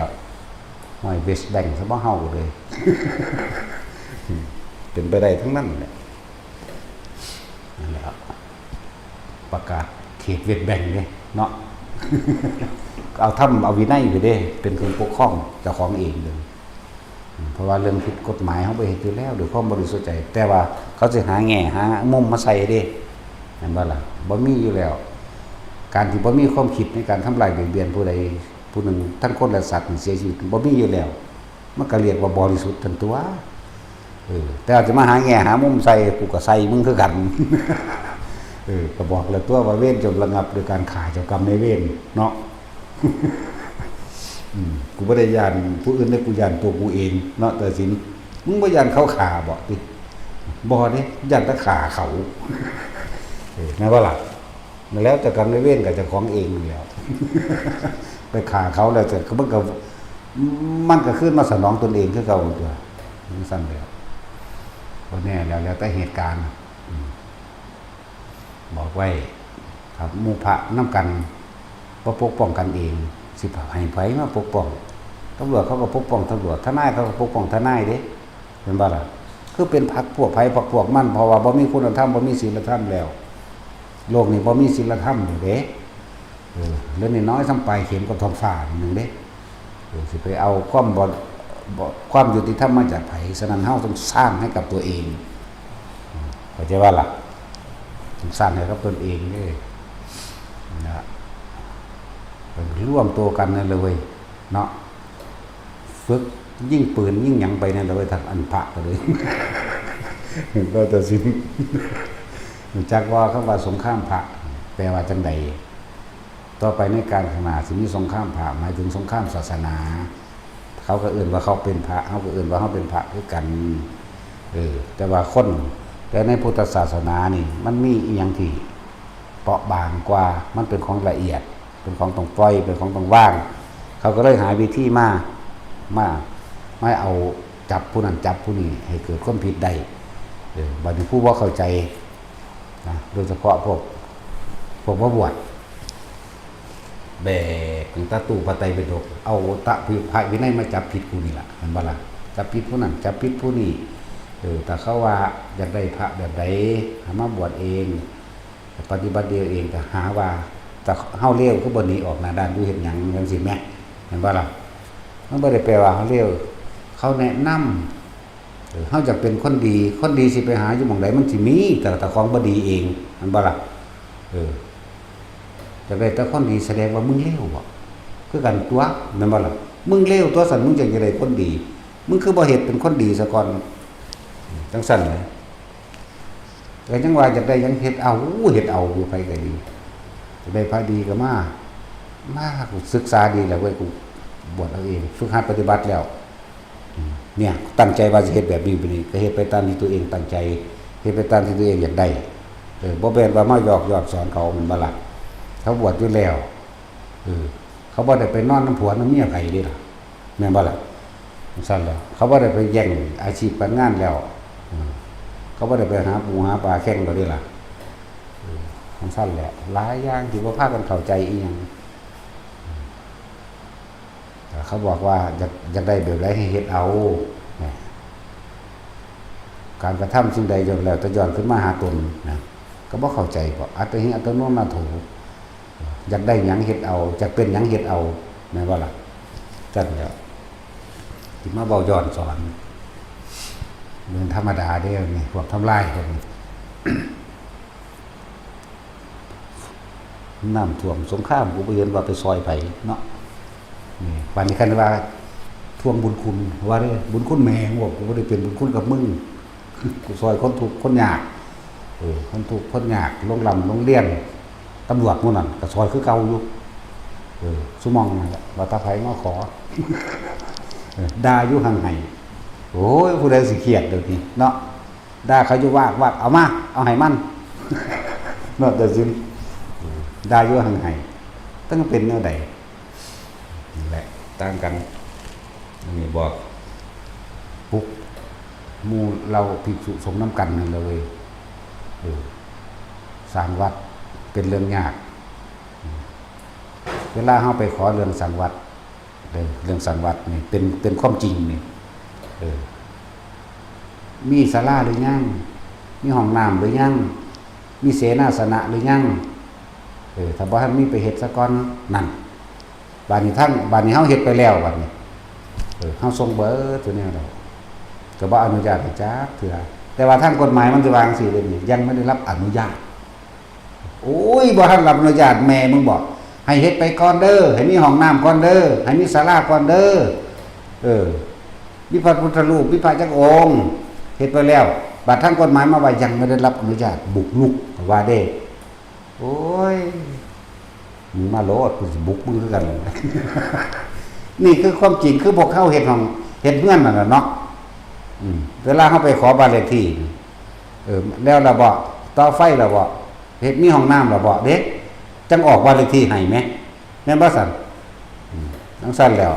ห้อย West Bank ซะบ่เฮาเลย อืม เป็นไปได้ทั้งนั้นแหละ นั่นแหละ ประกาศเขต West Bank เลยเนาะ เอาธรรมเอาวินัยไปเด้ เป็นคนปกครองเจ้าของเองเลย อืม เพราะว่าเรื่องผิดกฎหมายเขาไปเฮ็ดอยู่แล้วด้วยความบริสุทธิ์ใจ แต่ว่าเขาสิหาแง่หามุมมาใส่เด้ แม่นบ่ล่ะ บ่มีอยู่แล้ว การที่บ่มีความคิดในการทำลายเบียดเบียนผู้ใดผู้หนึ่ง ทั้งคนและสัตว์นี่เสียชีวิต บ่มีอยู่แล้ว มันก็เรียกว่าบริสุทธิ์ทันตัว เออ แต่อาจจะมาหาแง่หามุมใส่ กูก็ใส่มึงคือกัน เออ ก็บอกแล้วตัวว่าเวรจงระงับโดยการฆ่าเจ้ากรรมนายเวรเนาะ อืม กูบ่ได้ย้านผู้อื่นเด้ กูย้านตัวกูเองเนาะ แต่สิน มึงบ่ย้านเขาฆ่าบ่ติ บ่เด้ ย้านแต่ฆ่าเขา เออ แม่นบ่ล่ะ แล้วแต่กรรมนายเวรกับเจ้าของเองนั่นแหละ ไปฆ่าเขาแล้วแต่มันก็ มันก็คืนมาสนองตนเองคือเก่าตัว มันสั้นแล้ว บ่แน่แล้ว แล้วแต่เหตุการณ์ อืม บอกไว้ ครับ หมู่พระนำกัน บ่ปกป้องกันเอง สิให้ไผมาปกป้อง ตำรวจเขาก็ปกป้องตำรวจ ทนายเขาก็ปกป้องทนายเด้ แม่นบ่ล่ะ คือเป็นพรรคพวกไผพรรคพวกมัน เพราะว่าบ่มีคุณธรรม บ่มีศีลธรรมแล้ว โลกนี้บ่มีศีลธรรมอยู่เด้ เออ เหลือน้อยๆ ส่ำปลายเข็มกับท้องฟ้านิดนึงเด้ เออ สิไปเอาความบ่ บ่ ความยุติธรรมมาจากไผ ฉะนั้นเฮาต้องสร้างให้กับตัวเอง เข้าใจบ่ล่ะ ต้องสร้างให้กับตนเองเด้ นะ ไปรวมตัวกันนั่นเลยเว้ย เนาะ ฝึกยิงปืนยิงหยังไปนั่นเลยเว้ย ทางอันพระก็เลย เราตัดสิน รู้จักว่าคำว่าสงครามพระ แปลว่าจังใด ต่อไปในการข้างหน้าสิมีสงครามพระ หมายถึงสงครามศาสนา เขาก็เอิ้นว่าเขาเป็นพระ เขาก็เอิ้นว่าเขาเป็นพระคือกัน เออ แต่ว่าคน แต่ในพุทธศาสนานี่ มันมีอีหยังที่เปราะบางกว่า มันเป็นของละเอียด เป็นของต้องปล่อย เป็นของต้องวาง เขาก็เลยหาวิธีมา มา มาเอาจับผู้นั้นจับผู้นี้ให้เกิดความผิดได้ เออ บัดนี้ผู้บ่เข้าใจนะ โดยเฉพาะพวก พวกบ่บวช แบกตั้งแต่ตู้พระไตรปิฎก เอาตะพิพระวินัยมาจับผิดกูนี่ล่ะ แม่นบ่ล่ะ? จับผิดผู้นั้น จับผิดผู้นี้ เออ แต่เขาว่าอยากได้พระแบบใด ให้มาบวชเอง ปฏิบัติเดียวเอง แต่หาว่า แต่เฮาเลวคือบ่หนีออกหน้าด้านอยู่เฮ็ดหยังจังซี่แหม แม่นบ่ล่ะ? มันบ่ได้แปลว่าเฮาเลว เขาแนะนำ เออ เฮาอยากเป็นคนดี คนดีสิไปหาอยู่หม่องใด มันสิมี แต่ แต่ของบ่ดีเอง แม่นบ่ล่ะ? เออ อยากได้แต่คนดี แสดงว่ามึงเลวบ่ คือกันตั๊ว แม่นบ่ล่ะ? มึงเลวตั๊ว ซั่น มึงจั่งอยากได้คนดี มึงคือบ่เฮ็ดเป็นคนดีซะก่อน จั่งซั่นแหละ ก็ยังว่าอยากได้หยังเฮ็ดเอา เฮ็ดเอาอยู่ ไผก็ดี อยากได้พระดีก็มา มา กูศึกษาดีแล้วเว้ย กูบวชเอาเอง ฝึกหัดปฏิบัติแล้ว เนี่ย ตั้งใจว่าสิเฮ็ดแบบนี้ แบบนี้ ก็เฮ็ดไปตามที่ตัวเองตั้งใจ เฮ็ดไปตามที่ตัวเองอยากได้ เออ บ่แม่นว่ามาหยอกหยอกสอนเขา แม่นบ่ล่ะ? เขาบวชอยู่แล้ว เออ เขาบ่ได้ไปนอนนำผัวนำเมียไผเด้ล่ะ แม่นบ่ล่ะ? จั่งซั่นแหละ เขาบ่ได้ไปแย่งอาชีพการงานแล้ว อืม เขาบ่ได้ไปหาปูหาปลาแข่งแล้วเด้ล่ะ เออ จั่งซั่นแหละ หลายอย่างที่บ่พากันเข้าใจอีหยัง แต่เขาบอกว่าอยาก อยากได้แบบใดให้เฮ็ดเอา เนี่ย การกระทำสิ่งใดย่อมแล้วแต่ย้อนขึ้นมาหาตนนะ ก็บ่เข้าใจ ก็อัตถิอัตโนนาโถ อยากได้หยังเฮ็ดเอา อยากเป็นหยังเฮ็ดเอา แม่นบ่ล่ะ? จั่งแล้ว สิมาเว้าย้อนสอน เรื่องธรรมดาเด้นี่ พวกทำลายพวกนี้ น้ำท่วมสงคราม กูบ่เห็นว่าไปซอยไผเนาะ นี่ บัดนี้คันว่าทวงบุญคุณ ว่าเด้ บุญคุณแม่ง ว่ากูบ่ได้เป็นบุญคุณกับมึง กูซอยคนทุกข์คนยาก เออ คนทุกข์คนยาก ลงร่ำลงเรียน ตำรวจหมู่นั่นก็ซอยคือเก่าอยู่ เออ ซุมองนั่นแหละ ว่าถ้าไผมาขอ เออ ด่าอยู่หั่งไห้ โอ้ย ผู้ใดสิเครียดเดี๋ยวนี้เนาะ ด่าเขาอยู่วากวาก เอามา เอาให้มัน เนาะ แต่สิ ด่าอยู่หั่งไห้ ตั้งเป็นแนวใด นี่แหละ ต่างกัน อันนี้บอก ปลุกหมู่เหล่าภิกษุสงฆ์นำกันนั่นเลย เออ สร้างวัดเป็นเรื่องยาก เวลาเฮาไปขอเรื่องสร้างวัด เรื่อง เรื่องสร้างวัดนี่เป็น เป็นความจริงนี่ เออ มีศาลาหรือยัง? มีห้องน้ำหรือยัง? มีเสนาสนะหรือยัง? เออ ถ้าบ่ทันมีไปเฮ็ดซะก่อน นั่น บาดนี้ทาง บาดนี้เฮาเฮ็ดไปแล้ว บาดนี้ เออ เฮาส่งเบิดซุแนวแล้ว ก็บ่อนุญาตให้จักเทื่อ แต่ว่าทางกฎหมายมันสิว่าจั่งซี้เด้นี่ ยังไม่ได้รับอนุญาต โอ้ย บ่ทันรับอนุญาตแม่มึงบอก ให้เฮ็ดไปก่อนเด้อ ให้มีห้องน้ำก่อนเด้อ ให้มีศาลาก่อนเด้อ เออ มีพระพุทธรูป มีพระจักองค์ เฮ็ดไปแล้ว บัดทางกฎหมายมาว่ายังไม่ได้รับอนุญาต บุกรุก ว่าเด้ โอ้ย มึงมาโลด กูสิบุกมึงคือกัน นี่คือความจริง คือพวกเขาเฮ็ดห้อง เฮ็ดเฮือนนั่นน่ะเนาะ อืม เวลาเขาไปขอบ้านเลขที่ เออ แล้วล่ะบ่ ต่อไฟล่ะบ่ เฮ็ดมีห้องน้ำล่ะบ่ เด้ จั่งออกบ้านเลขที่ให้แหม แม่นบ่ซั่น? อืม จั่งซั่นแล้ว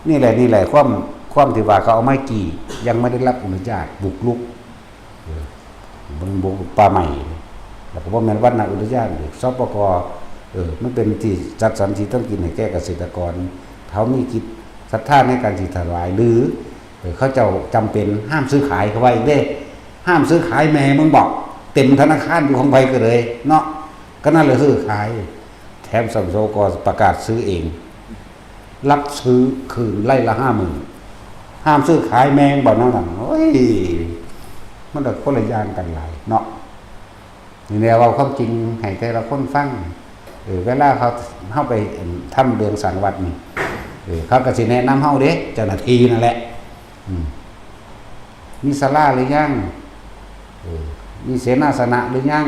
นี่แหละ นี่แหละ ความ ความที่ว่าเขาเอาไม้กี้ ยังไม่ได้รับอนุญาตบุกรุก เออ บุกรุกป่าไม้ แล้วก็บ่แม่นวรรณอุทยานอีก สปก เออ มันเป็นที่จัดสรรที่ทำกินให้แก่เกษตรกร เขามีจิตศรัทธาในการสิถวาย หรือ เออ เขาเจ้าจำเป็นห้ามซื้อขาย เขาว่าอีกเด้ ห้ามซื้อขายแม่มึงบอก เต็มธนาคารอยู่ของไผก็เลยเนาะ ก็นั่นแหละซื้อขาย แถมสปก ประกาศซื้อเอง รับซื้อคืนไร่ละห้าหมื่น ห้ามซื้อขายแม่งบอกนั่นน่ะ โอ้ย มันก็คนละอย่างกันหลายเนาะ นี่แหละเว้าความจริงให้แต่ละคนฟัง เออ เวลาเขา เขาไปทำเรื่องสร้างวัดนี่ เออ เขาก็สิแนะนำเฮาเด้ เจ้าหน้าที่นั่นแหละ อืม มีศาลาหรือยัง เออ มีเสนาสนะหรือยัง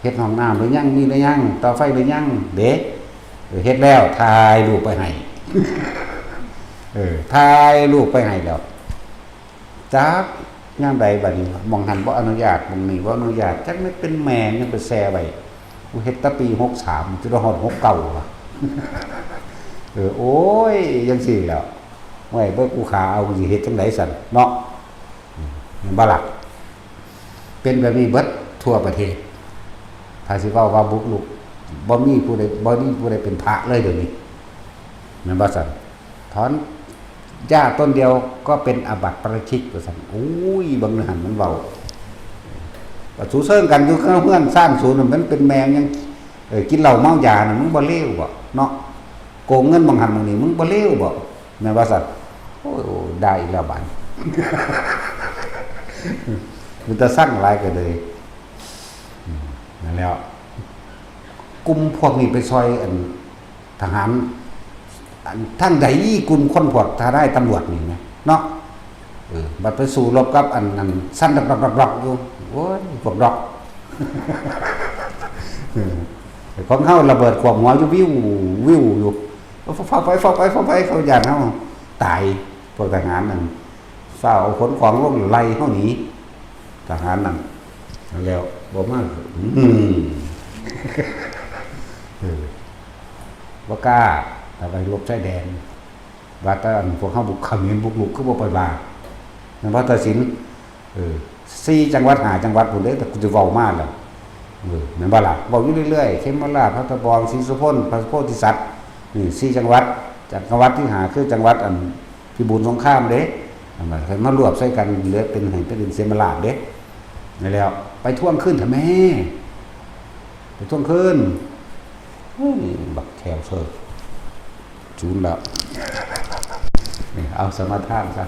เฮ็ดห้องน้ำหรือยัง มีหรือยัง ต่อไฟหรือยัง เด้ เออ เฮ็ดแล้ว ถ่ายรูปไปให้ เออ ถ่ายรูปไปให้แล้ว จักยามใดบัดนี้ หม่องหั้นบ่อนุญาต หม่องนี้บ่อนุญาต จักแม่นเป็นแม่หยังไปแซ่ไว้ กูเฮ็ดแต่ปีหกสาม จนฮอดหกเก้าว่ะ เออ โอ้ย จังซี่แหล้ว โอ้ย เบิ่งกูขาเอา กูสิเฮ็ดจั่งใดซั่นเนาะ อืม แม่นบ่ล่ะ เป็นแบบนี้เบิดทั่วประเทศ ถ้าสิเว้าว่าบุกรุก บ่มีผู้ใด บ่มีผู้ใดเป็นพระเลยเดี๋ยวนี้ แม่นบ่ซั่น ถอนหญ้าต้นเดียวก็เป็นอาบัติปาราชิกว่าซั่น โอ้ย เบิ่งหั้นมันเว้า ก็สูเซิงกันอยู่ข้างเฮือนซ่านสูนั่น มันเป็นแม่งยัง เออ กินเหล้าเมายาน่ะ มึงบ่เลวบ่เนาะ โกงเงินหม่องหั้นหม่องนี้ มึงบ่เลวบ่ แม่นว่าซั่น โอ้ย ได้อีกแล้วบาดนี้ มันจะสั่งหลายก็เลย อืม นั่นแหล้ว กลุ่มพวกนี้ไปซอยอันทหาร อันทางใดกลุ่มคนพวกทนายตำรวจนี่นะ เนาะ เออ บัดไปสู้รบกับอันนั้น สั่นดอกๆๆๆอยู่ โอ้ย พวกดอก เออ ของเฮาระเบิดขวมหัวอยู่ วิว วิวอยู่ ฟ้าวไป ฟ้าวไป ฟ้าวไป เขาย้านเฮาตาย พวกทหารนั่น ฟ้าวเอาขนของลงไล่เฮาหนี ทหารนั่น แล้วบ่มา อืม เออ บ่กล้า แต่ไปรบชายแดน ว่าแต่อันพวกเฮาบุก เขมรบุกรุก คือบ่ไปว่า แม่นบ่ ตัดสิน เออ สี่จังหวัด ห้าจังหวัดพุ้นเด้ แต่กูสิเว้ามาแล้ว เออ แม่นบ่ล่ะ เว้าอยู่เรื่อยๆ เขมราช พัทบอง ศรีสุพน พระโพธิสัตว์ นี่สี่จังหวัด จังหวัดที่ห้าคือจังหวัดอันพิบูลสงครามเด้ อันนั้นให้มารวบใส่กัน เหลือเป็น ให้เป็นเขมราชเด้ นั่นแหล้ว ไปทวงคืนเถาะแม่ ไปทวงคืน เฮ้ย บักแถวเสิร์ฟ ศูนย์แล้ว นี่ เอาสมาทานซะ